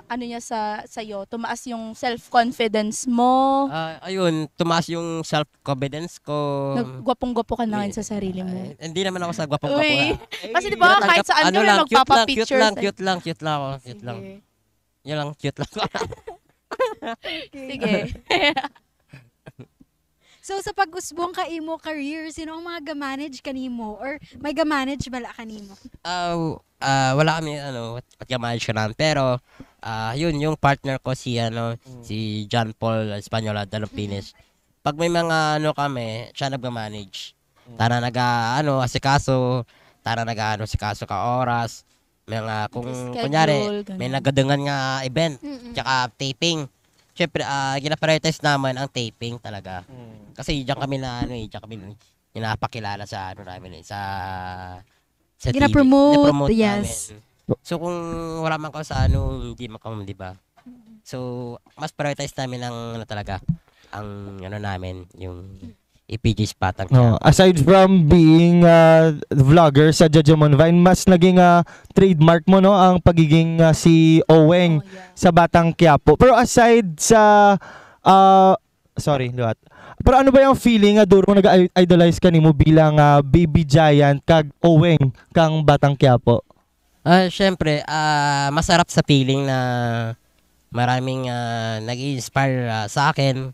ano niya sa sa'yo? Tumaas yung self-confidence mo? Ah, ayun, tumaas yung self-confidence ko. Nagwapong-gwapo ka na ngayon Hindi. sa sarili mo. Ay, hindi naman ako sa gwapong-gwapo. Uy. Ah. Kasi di ba, Natanggap- kahit sa ano ano rin, lang, cute lang, cute magpapapicture lang, sa- cute lang, cute lang ako, cute lang. Sige. Yun lang, cute lang. Sige. So sa pag-usbong ka imo career, sino ang mga ga-manage kanimo or may ga-manage bala kanimo? Ah, ah, wala kami, ano, what, what ka-manage ka namin. Pero, ah, yun, yung partner ko, si, ano, si John Paul Española, Dalumpinis. Pag may mga, ano, kami, siya nag-manage. Tana naga, ano, asikaso, tana naga, ano, asikaso ka oras. Mga, kung, Schedule, kunyari, ganun. may nagadangan nga event, Mm-mm. tsaka taping. Siyempre, ah, gina-prioritize naman ang taping talaga. Kasi diyan kami na, ano, eh, diyan kami ginapakilala sa, ano, namin, eh, sa, sa T V. Gina-promote, Gina-promote yes. namin. So, kung wala man ko sa, ano, hindi man kami, di ba? So, mas prioritize namin ang, ano, talaga, ang, ano, namin, yung F P J's Batang No, aside from being uh, vlogger sa Jajamon Vine, mas naging uh, trademark mo, no, ang pagiging uh, si Oweng Oh, yeah. sa Batang Quiapo. Pero aside sa uh, sorry, liwat. Pero ano ba yung feeling nga duro nag-idolize kanimo bilang uh, baby giant kag Oweng kang Batang Quiapo? Ah, syempre, ah, masarap sa feeling na maraming ah, nag-i-inspire ah, sa akin.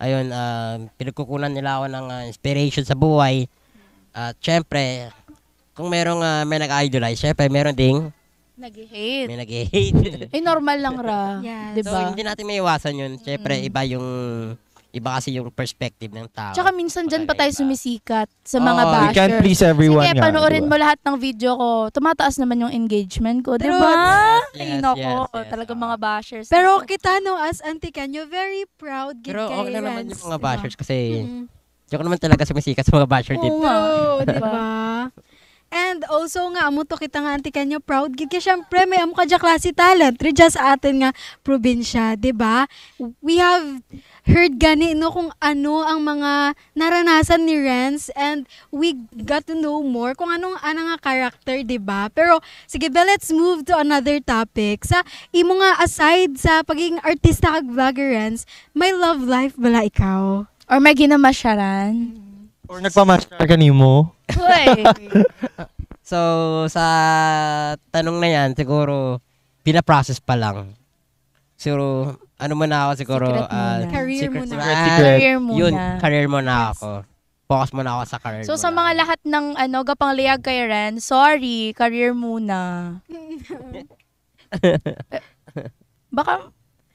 Ayun, ah, pinagkukunan nila ako ng ah, inspiration sa buhay. At syempre, kung merong ah, may nag-idolize, syempre meron ding Nag-hate. may nag-hate. Eh, normal lang ra. Yes. Di So, ba? hindi natin maiwasan yun. Syempre, iba yung, iba kasi yung perspective ng tao. Tsaka minsan dyan pa tayo Pagkaiba. sumisikat sa mga Oo. bashers. You can't please everyone Sige, nga, panoorin di ba? mo lahat ng video ko. Tumataas naman yung engagement ko, di True. ba? Yes, Ay, yes, nako, yes, yes, talagang oo. mga bashers. Pero ako. Kita no, as Auntie Kenyo, very proud gid Pero kay okay lang naman Renz, yung mga di ba? bashers kasi Mm-mm. di ako naman talaga sumisikat sa mga basher Oo dito. nga. True, di ba? And also nga, amo to kita nga Auntie Kenyo, proud gid kay syempre may amo ka dya klase talent, ri dya sa atun nga probinsya, di ba? We have heard gani, no, kung ano ang mga naranasan ni Renz, and we got to know more kung anong, anong nga character, di ba? Pero, sige, be, let's move to another topic. Sa imo nga, aside sa pagiging artista kag vlogger, Renz, may love life bala ikaw? Or may ginamasyaran? Or nagpamasyar kanimo? Uy! So, sa tanong na yan, siguro, pinaprocess pa lang. Siguro, ano muna ako siguro, Secret ah, muna. Career secret muna. muna. Career muna. Yun, career muna ako. Focus muna ako sa career So, sa muna. Mga lahat ng ano, gapangliyag kay Ren, sorry, career muna. Baka,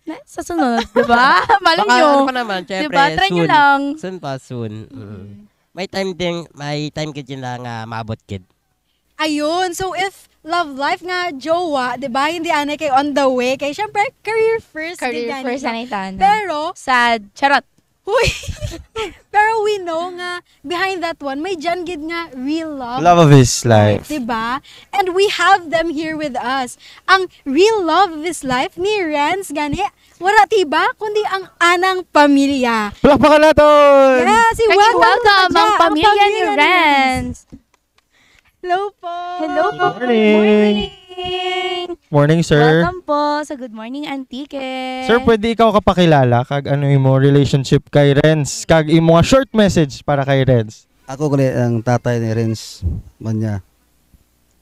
na, sa sunod, di ba? Malay Baka nyo. Ano pa naman, Di syempre, ba? Try nyo soon. Lang. Soon pa, soon. Mm. May time din, may time gid yun lang ah, maabot gid. Ayun, so if love life nga jowa, di ba, hindi anay kay on the way, kay syempre, career first. Career gid yan, first, no? Anay Tana. Pero, Sad. Charot. Huy! Pero we know nga, behind that one, may dyan gid nga real love. Love of his life. Di ba? And we have them here with us. Ang real love of his life ni Renz gani, wara ti iba, kundi ang anang pamilya. Palakpakan natin! Yes, Kaya welcome, welcome Kaja, ang pamilya ni Renz. Hello po. Hello po. Morning. Morning. Morning, sir. Welcome po sa Good Morning Antique. Sir, pwede ikaw kapakilala kag ano imo relationship kay Renz, kag imo nga short message para kay Renz? Ako gali ang tatay ni Renz, man niya.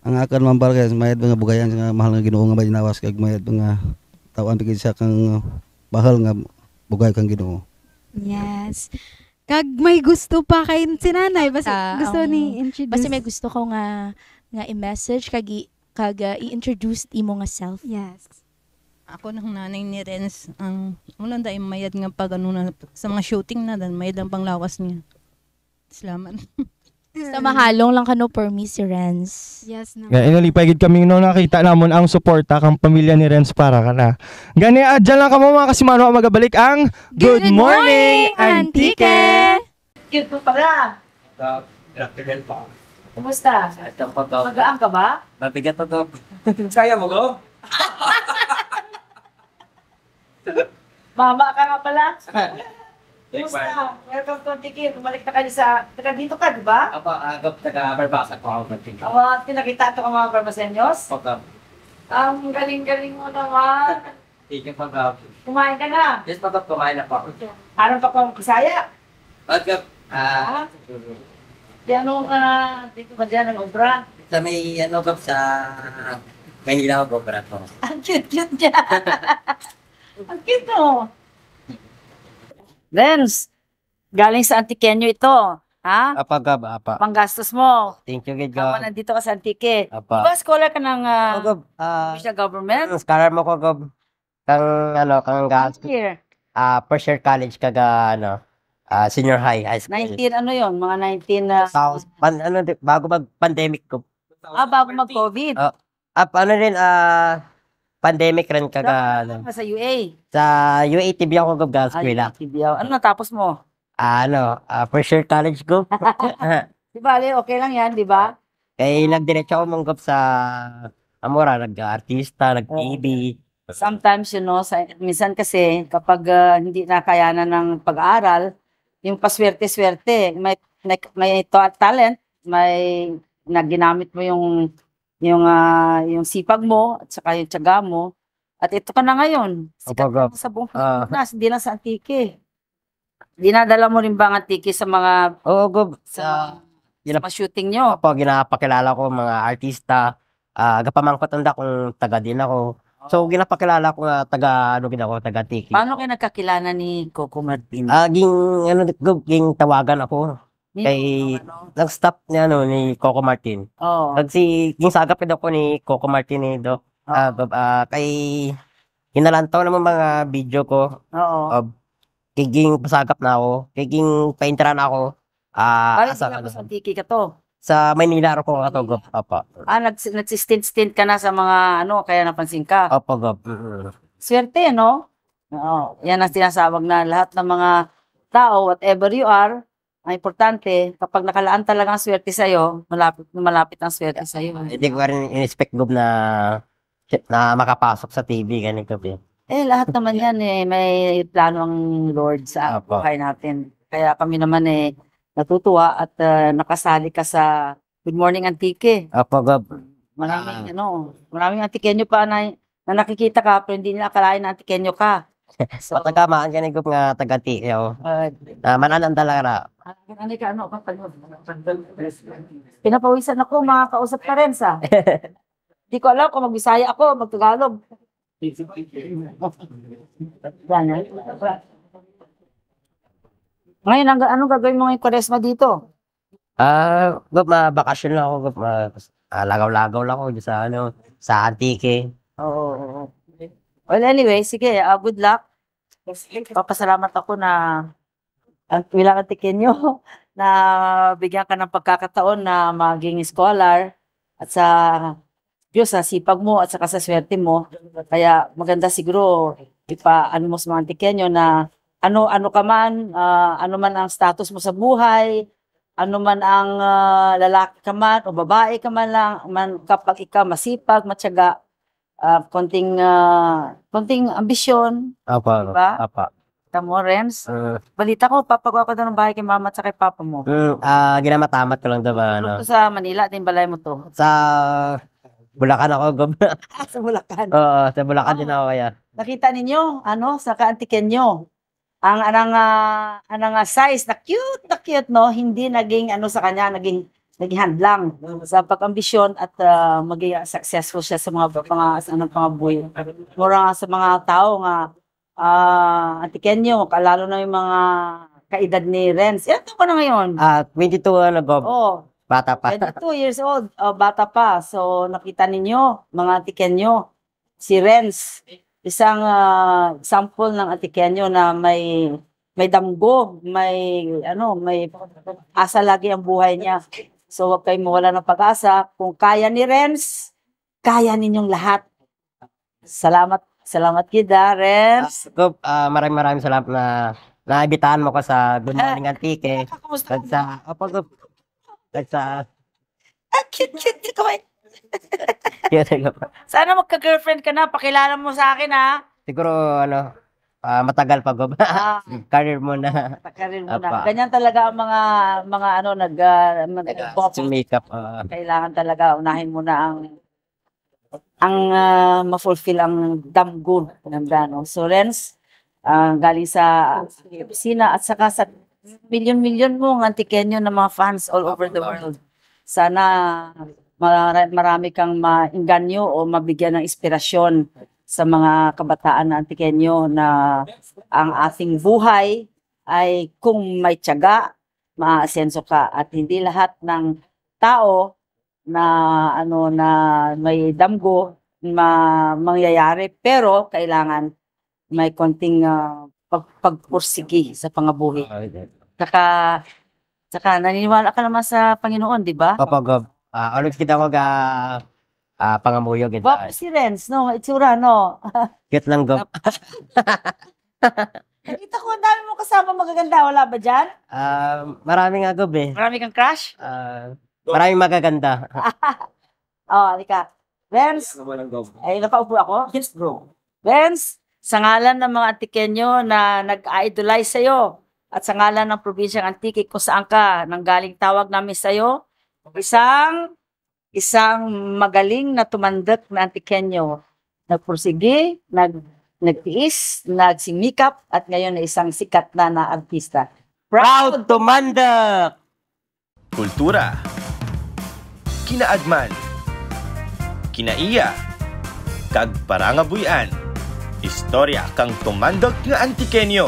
Ang akun man, Vargas, mayad nga bugayan nga mahal nga Ginoo nga may lawas kag mayad nga taw-an pa gid siya kang bahal nga bugay kang Ginoo. Yes. Kag may gusto pa kay si nanay, basta gusto ni introduce. Basta may gusto ko nga, nga i-message kag i-, kag, ah, i-introduce imo nga self. Yes. Ako nang nanay ni Renz, ang, wala na mayad nga pag ano na, sa mga shooting na, dan mayad ang panglawas niya. Salamat. Basta mahalong lang kano permi si Renz. Yes, no. Nga, inulipay gid kami, no, nakita namon ang suporta kang pamilya ni Renz para kana. Gani, ah, dyan lang kamo, mga kasimanwa, magabalik ang Good Morning, Antique! Cute mo pala. Kumusta? Magaan ka ba? Mabigat ako. Kaya mo, go? Mama ka nga pala. Kumusta? Welcome to Antique. Bumalik na kayo sa, taga dito ka, di ba? Apo, ah, taga Barbaza po ako. Awa, pinakita to ka mga Barbasenyos? Opo. Ang galing-galing mo naman. Thank you po, Gov. Kumain ka na? Yes po, Gov, kumain na po ako. Ano pa kung Bisaya? Gov, ah, di ano ka, dito ka dyan nag-obra? Sa may, ano, Gov, sa Maynila ako, Gov, obra ko. Ang cute-cute niya. Ang cute, oh. Renz, galing sa Antiqueño ito, ha? Apa, Gov, apa. Panggastos mo. Thank you, gid, Gov. Habang nandito ka sa Antique. Apa. Di ba, scholar ka ng, ah, Gov, ah, provincial government? Mm, scholar mo ko, Gov. Kang, ano, kang ga-, ah, first year college kag, ah, ano, ah, senior high, high school. Nineteen, ano yun? Mga nineteen, ah, South, pan-, ano, di-, bago mag-pandemic ko. Ah, bago mag-covid. Ah, ah, ano rin, ah, pandemic rin kag, ano. Sa U A? Sa U A T V ako, Gov, ga eskwela. Ah, U A T V ako. Ano natapos mo? Ah, ano, ah, first year college ko. Di bale, okay lang yan, di ba? Kay nagdiretso ako man, Gov, sa amo ra, nag-artista, nag-T V. Oo. Sometimes, you know, sa, minsan kasi, kapag, ah, hindi na kayanan ng pag-aaral, yung paswerte-swerte, may, may, may ta-, talent, may, na ginamit mo yung, yung, ah, yung sipag mo, at saka yung tiyaga mo, at ito ka na ngayon. Sikat ka na sa buong Pilipinas, hindi lang sa Antique. Dinadala mo rin ba ang Antique sa mga, oo, Gov, sa, ah, sa mga shooting nyo? Opo, ginapakilala ko mga artista. Ah, gapamangkot nanda kung taga diin ako. So, ginapakilala ko nga taga, ano, gid ako, taga Antique. Paano kayo nagkakilala ni Coco Martin? Ah, ging, ano, Gov, gintawagan ako. Kay, nag-staff ni, ano, ni Coco Martin. Oo. Kag si, ginsagap gid ako ni Coco Martin, eh, do. Ah, Gov, ah, kay, ginalantaw na man mga video ko. Oo. Ah, kay ginpasagap na ako, kay ginpainteran ako. Ah, asa ka na? Sa Antique ka to? Sa Maynila ra ko kato, Gov. Opo. Ah, nag-, nagsi-stint-stint ka na sa mga, ano, kaya napansin ka? Opo, Gov. Mm. Swerte, no? Oo. Yan ang sinasawag na lahat ng mga tao, whatever you are, ang importante, kapag nakalaan talaga ang swerte sa'yo, malapit na malapit ang swerte sa'yo. Hindi ko rin in-expect, Gov, na, na makapasok sa T V, ganito, Gov. Eh, lahat naman yan, eh, may plano ang Lord sa buhay natin. Kaya kami naman, eh, natutuwa at, ah, nakasali ka sa Good Morning Antique. Opo, Gov. Maraming, ano, maraming Antiqueño pa na, na nakikita ka, pero hindi nila akalain na Antiqueño ka. So, matagamaan ka ni Gov nga taga Antique, oh. Ah, man-an talaga ra. Ah, ano ka, ano, pag-, pinapawisan ako, makakausap ka rin sa. Di ko alam kung magbisaya ako, magtagalog. Yan, eh. Ngayon, ang, anong gagawin mo ngayong Kwaresma dito? Ah, Gov, mabakasyon lang ako, Gov, ma-, ah, lagaw-lagaw lang ako dyan sa, ano, sa Antique. Oo, oo. Well, anyway, sige, ah, good luck. Papasalamat ako na ang bilang Antiqueño na bigyan ka ng pagkakataon na maging scholar at sa Diyos, sa sipag mo at saka sa swerte mo. Kaya maganda siguro ipaano mo sa mga Antiqueño na ano, ano ka man, ah, ano man ang status mo sa buhay, ano man ang, ah, lalaki ka man o babae ka man lang, man, kapag ikaw masipag, matiyaga, ah, konting, ah, konting ambisyon, apa, di ba? Apa. Tamo, Renz? Eh. Balita ko, papagawa ka daw ng bahay kay mama at saka kay papa mo. Mm, ah, ginamatamat ko lang daw ba, ano? Dito sa Manila, din balay mo to? Sa, Bulacan ako, Gob. Ah, sa Bulacan. Oo, sa Bulacan din ako kaya. Nakita ninyo, ano, sa ka-Antiqueño. Ang, anang, ah, anang, ah, size na cute, na cute, no? Hindi naging, ano, sa kanya, naging, naging hadlang sa pag-ambisyon at, ah, maging successful siya sa mga, mga, sa anang pangabuhi. Mura nga sa mga tao nga, ah, Antiqueño, ka-, lalo na yung mga kaedad ni Renz. Ilang taon ka na ngayon? Ah, twenty-two, ano, Gob? Oo. Bata pa. Twenty-two years old, ah, bata pa. So, nakita ninyo, mga Antiqueño, si Renz, isang, ah, example ng Antiqueño na may, may damgo, may, ano, may asa lagi ang buhay niya. So, huwag kayong mawala ng pag-asa. Kung kaya ni Renz, kaya ninyong lahat. Salamat, salamat gid, ah, Renz. Ah, Gob, ah, maraming, maraming salamat na naimbitahan mo ko sa Good Morning Antique. Kumusta ka? At sa, opo, Gob. At sa Ah, cute, cute, cute ko, eh. Yun, Gob. Sana magka-girlfriend ka na, pakilala mo sa akin, ha? Siguro, ano, ah, matagal pa, Gob. Ah. Career muna. Pag-career muna. Apa. Ganyan talaga ang mga, mga, ano, nag, ah, mag- Nag-, makeup, ah. Kailangan talaga unahin muna ang ang, ah, ma-fulfill ang damgo nanda, no? So, Renz, ah, galing sa opisina at saka sa milyon-milyon mong Antiqueño na mga fans all over the world. Sana mara-, marami kang maengganyo o mabigyan ng inspirasyon sa mga kabataan na Antiqueño na ang ating buhay ay kung may tiyaga, maaasenso ka. At hindi lahat ng tao na, ano, na may damgo ma-, mangyayari, pero kailangan may konting, ah, pag-, pagpursigi sa pangabuhi. Ah, okay. Tsaka, tsaka naniniwala ka naman sa Panginoon, di ba? Opo, Gob. Ah, always kita ko ga, ah, pangamuyo, gid. Gwapo si Renz, no? Itsura, no? Cute lang, Gob. Nakita ko ang dami mo kasama magaganda. Wala ba dyan? Ah, marami nga, Gob, eh. Marami kang crush? Ah, maraming magaganda. Oh, halika. Renz. Ano mo lang, Gob? Ay, nakaupo ako? Yes, bro. Renz, sa ngalan ng mga Antiqueño na nag-idolize sa'yo at sa ngalan ng probinsyang Antique kung saan ka nanggaling, tawag namin sa'yo, isang, isang magaling na tumandok na Antiqueño. Nagpursigi, nag-, nagtiis, nagsumikap, at ngayon ay isang sikat na, na artista. Proud tumandok! Kultura, kinaadman, kinaiya, kag parangabuy-an. Istorya kang tumandok nga Antiqueño.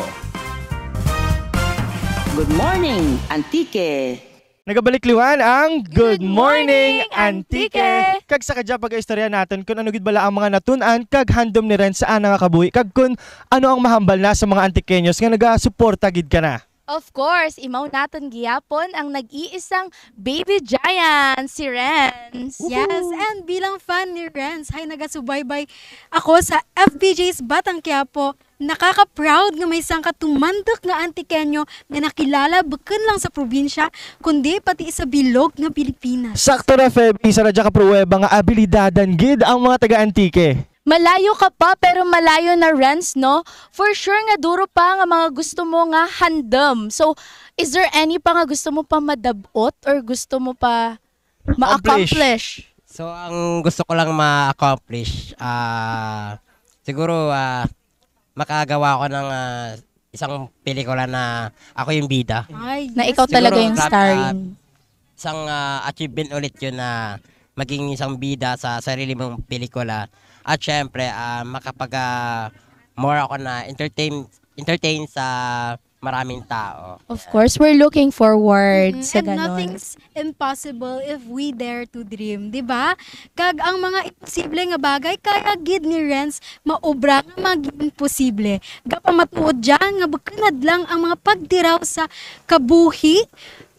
Good morning, Antique! Nagabalik liwan ang Good Morning, Antique! Kag sa kadya pagaistorya natun kun ano gid bala ang mga natun-an kag handum ni Renz sa ana nga kabuhi, kag kun ano ang mahambal na sa mga Antiqueños nga nagasuporta gid kana. Of course, imaw natun gihapon ang nag-iisang baby giant, si Renz. Yes, and bilang fan ni Renz, hay nagasubaybay ako sa F B J's Batang Quiapo, nakaka-proud nga may sangka tumandok nga Antiqueño nga nakilala bukun lang sa probinsya, kundi pati sa bilog nga Pilipinas. Sakto ra, Feby, isa ra dya ka pruweba nga abilidadan gid ang mga taga-Antique. Malayo ka pa, pero malayo na, Renz, no? For sure nga duro pa nga mga gusto mo nga handum. So, is there any pa nga gusto mo pa madab-ot or gusto mo pa ma-accomplish? So, ang gusto ko lang ma-accomplish, ah, siguro, ah, makagawa ako ng, ah, isang pelikula na ako yung bida. Ay, yes. Na ikaw talaga yung starring. Siguro, ah, isang, ah, achievement ulit yun na maging isang bida sa sarili mong pelikula. At syempre, ah, makapag, ah, more ako na entertain, entertain sa maraming tao. Of course, we're looking forward sa ganon. And nothing's impossible if we dare to dream, di ba? Kag ang mga imposible nga bagay, kaya gid ni Renz maobra nga maging posible. Gapamatuod dyan nga bukun hadlang ang mga pagtiraw sa kabuhi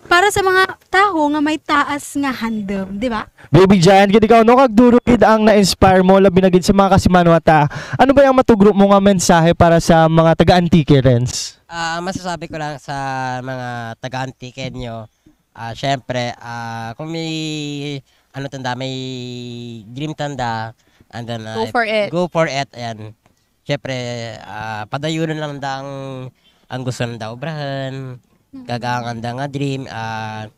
para sa mga tawo nga may taas nga handum, di ba? Baby Giant gid ikaw, no? Kag duro gid ang na-inspire mo, labi na gid sa mga kasimanwa ta. Ano ba ang matugro mo nga mensahe para sa mga taga-Antique, Renz? Ah, masasabi ko lang sa mga taga-Antiqueño, ah, syempre, ah, kung may, ano tanda, may dream tanda, and then, ah, go for it. Go for it, ayan. Syempre, ah, padayunon lang nanda ang, ang gusto nanda obrahan. Mm. Kag ang nanda nga dream, ah,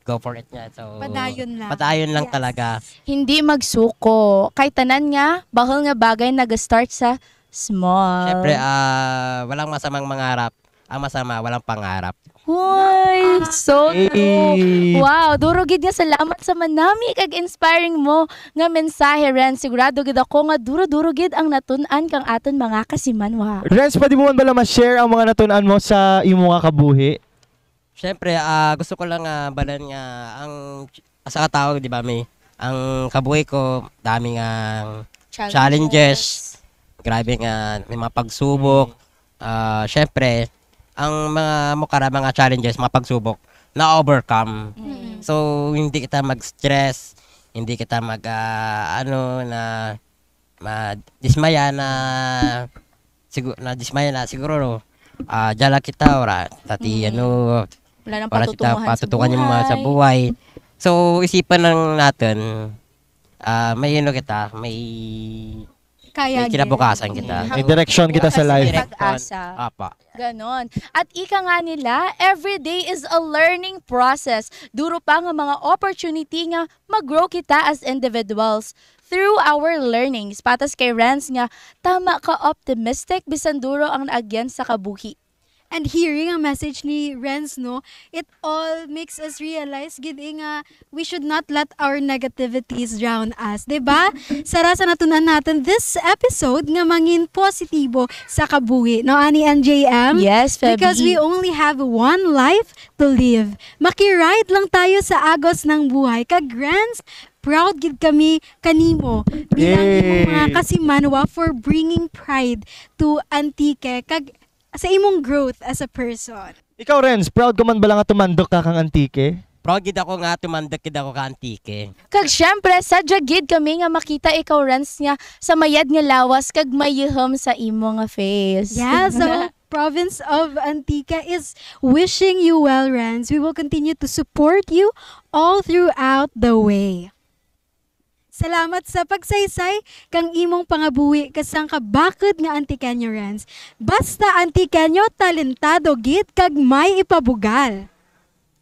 go for it nga. So, Padayon lang. Padayon lang Yes. talaga. Hindi magsuko. Kay tanan nga, bahul nga bagay nag-start sa small. Siyempre, ah, walang masamang mangarap. Ang masama, walang pangarap. Hoy, so true. Hey. Wow, duro gid nga salamat sa manami kag inspiring mo nga mensahe, Renz. Sigurado gid ako nga duro-duro gid ang natun-an kang aton mga kasimanwa. Renz, pwede mo man bala ma-share ang mga natun-an mo sa imo nga kabuhi? Siyempre, ah, gusto ko lang nga balan nga ang sa katao, di ba, may ang kabuhi ko, dami nga challenges. Grabe nga, may mga pagsubok. Ah, syempre, ang mga mukara, mga challenges, mga pagsubok, na-overcome. So, hindi kita mag-stress, hindi kita mag, ah, ano, na, ma-, dismaya na, siguro, na dismaya na, siguro, ah, dyan lang kita, ora, tati, Mm. ano, Wala nang para kita patutunguhan sa patutungan yung mga sa buhay. buhay. So, isipan lang natin, ah, may ano kita, may, Kaya may kinabukasan kita. May direksyon kita sa Kasi life. may pag-asa. Apa. Ganon. At ika nga nila, every day is a learning process. Duro pa nga mga opportunity nga mag-grow kita as individuals through our learnings. Patas kay Renz nga, tama ka optimistic, bisan duro ang naagyan sa kabuhi. And hearing ang message ni Renz, no, it all makes us realize gid eh nga we should not let our negativities drown us, di ba? Sara sa natun-an natin this episode nga mangin positibo sa kabuhi, no, ani N J M? Yes, Feby. Because we only have one life to live. Makiride lang tayo sa agos ng buhay. Kag Renz, proud gid kami kanimo bilang Yay! imong mga kasimanwa for bringing pride to Antique kag sa imong growth as a person. Ikaw, Renz, proud ka man bala nga tumandok ka kang Antique? Proud gid ako nga tumandok gid ako ka Antique. Kag syempre, sadya gid kami nga makita ikaw, Renz, nga sa mayad nga lawas kag mayihom sa imo nga face. Yes, the whole province of Antique is wishing you well, Renz. We will continue to support you all throughout the way. Salamat sa pagsaysay kang imong pangabuhi kasang ka bakod nga Antiqueño, Renz. Basta Antiqueño, talentado gid kag may ipabugal.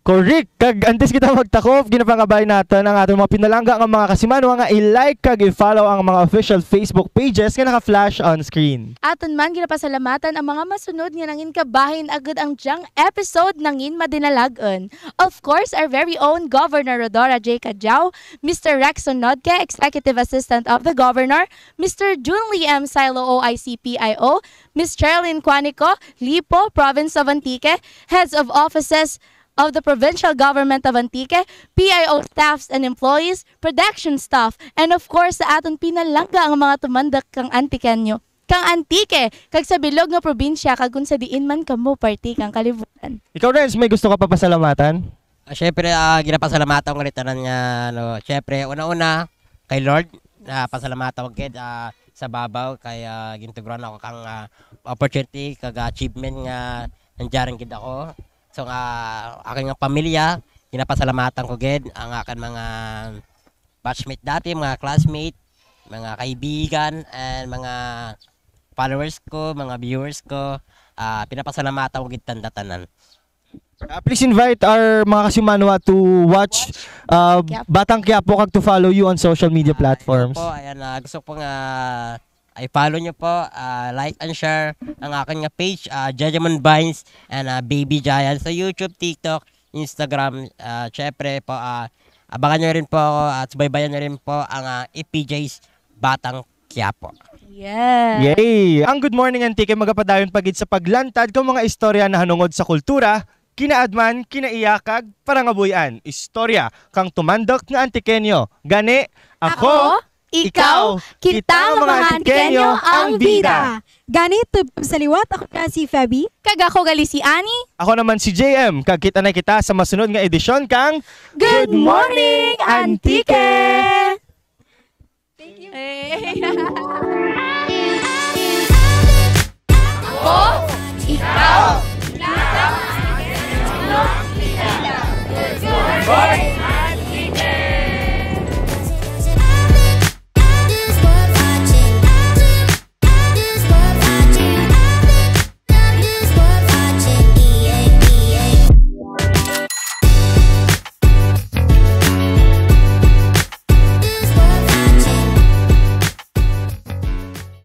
Correct! Kag antes kita magtakop, ginapangabay naton ang aton mga pinalangga nga mga kasimanwa nga i-like kag i-follow ang mga official Facebook pages nga naka-flash on screen. Aton man ginapasalamatan ang mga masunod nga nangin kabahin agud ang dyang episode nangin madinalag-on. Of course, our very own Governor Rhodora J. Cadiao, Mister Rexon Nodque, Executive Assistant of the Governor, Mister Junly M. Silo, O I C P I O, Miss Cherlyn Quanico, Lipo, Province of Antique, Heads of Offices of the Provincial Government of Antique, P I O staffs and employees, production staff, and of course, sa aton pinalangga nga mga tumandok kang Antiqueño, kang Antique, kag sa bilog nga probinsya, kag kung sa diin man kamo parte kang kalibutan. Ikaw, Renz, may gusto ka papasalamatan? Ah, syempre, ah, ginapasalamatan ko rin tanan nga, ano, syempre, una-una, kay Lord, na pasalamatan ko gid, ah, sa babaw, kay, ah, gintugroan ako kang, ah, opportunity, kag achievement nga nandyaran gid ako. So, nga, akin nga pamilya, ginapasalamatan ko gid, ang akin mga batchmate dati, mga classmate, mga kaibigan, and mga followers ko, mga viewers ko, ah, pinapasalamatan ko gid tanda tanan. Uh, please invite our mga kasimanwa to watch uh, Quiapo. Batang Quiapo kag to follow you on social media platforms. Po, ayan, ah, gusto ko nga i-follow nyo po, ah, like and share ang akin nga page, ah, Jejemon Vines and ah, Baby Giant sa YouTube, TikTok, Instagram. Ah, syempre po, ah, abangan nyo rin po ako at subaybayan nyo rin po ang ah, F P J's Batang Quiapo. Yes. Yay! Ang Good Morning Antique magapadayon pa gid sa paglantad kang mga istorya nahanungod sa kultura, kinaadman, kinaiya kag parangabuy-an. Istorya kang tumandok nga Antiqueño. Gani, ako, ikaw, kita nga mga Antiqueño ang bida. Gani, tubtob sa liwat, ako nga si Feby. Kag ako gali si Annie. Ako naman si J M, kag kita na kita sa masunod nga edisyon kang Good morning, Antique! Thank you. Hey.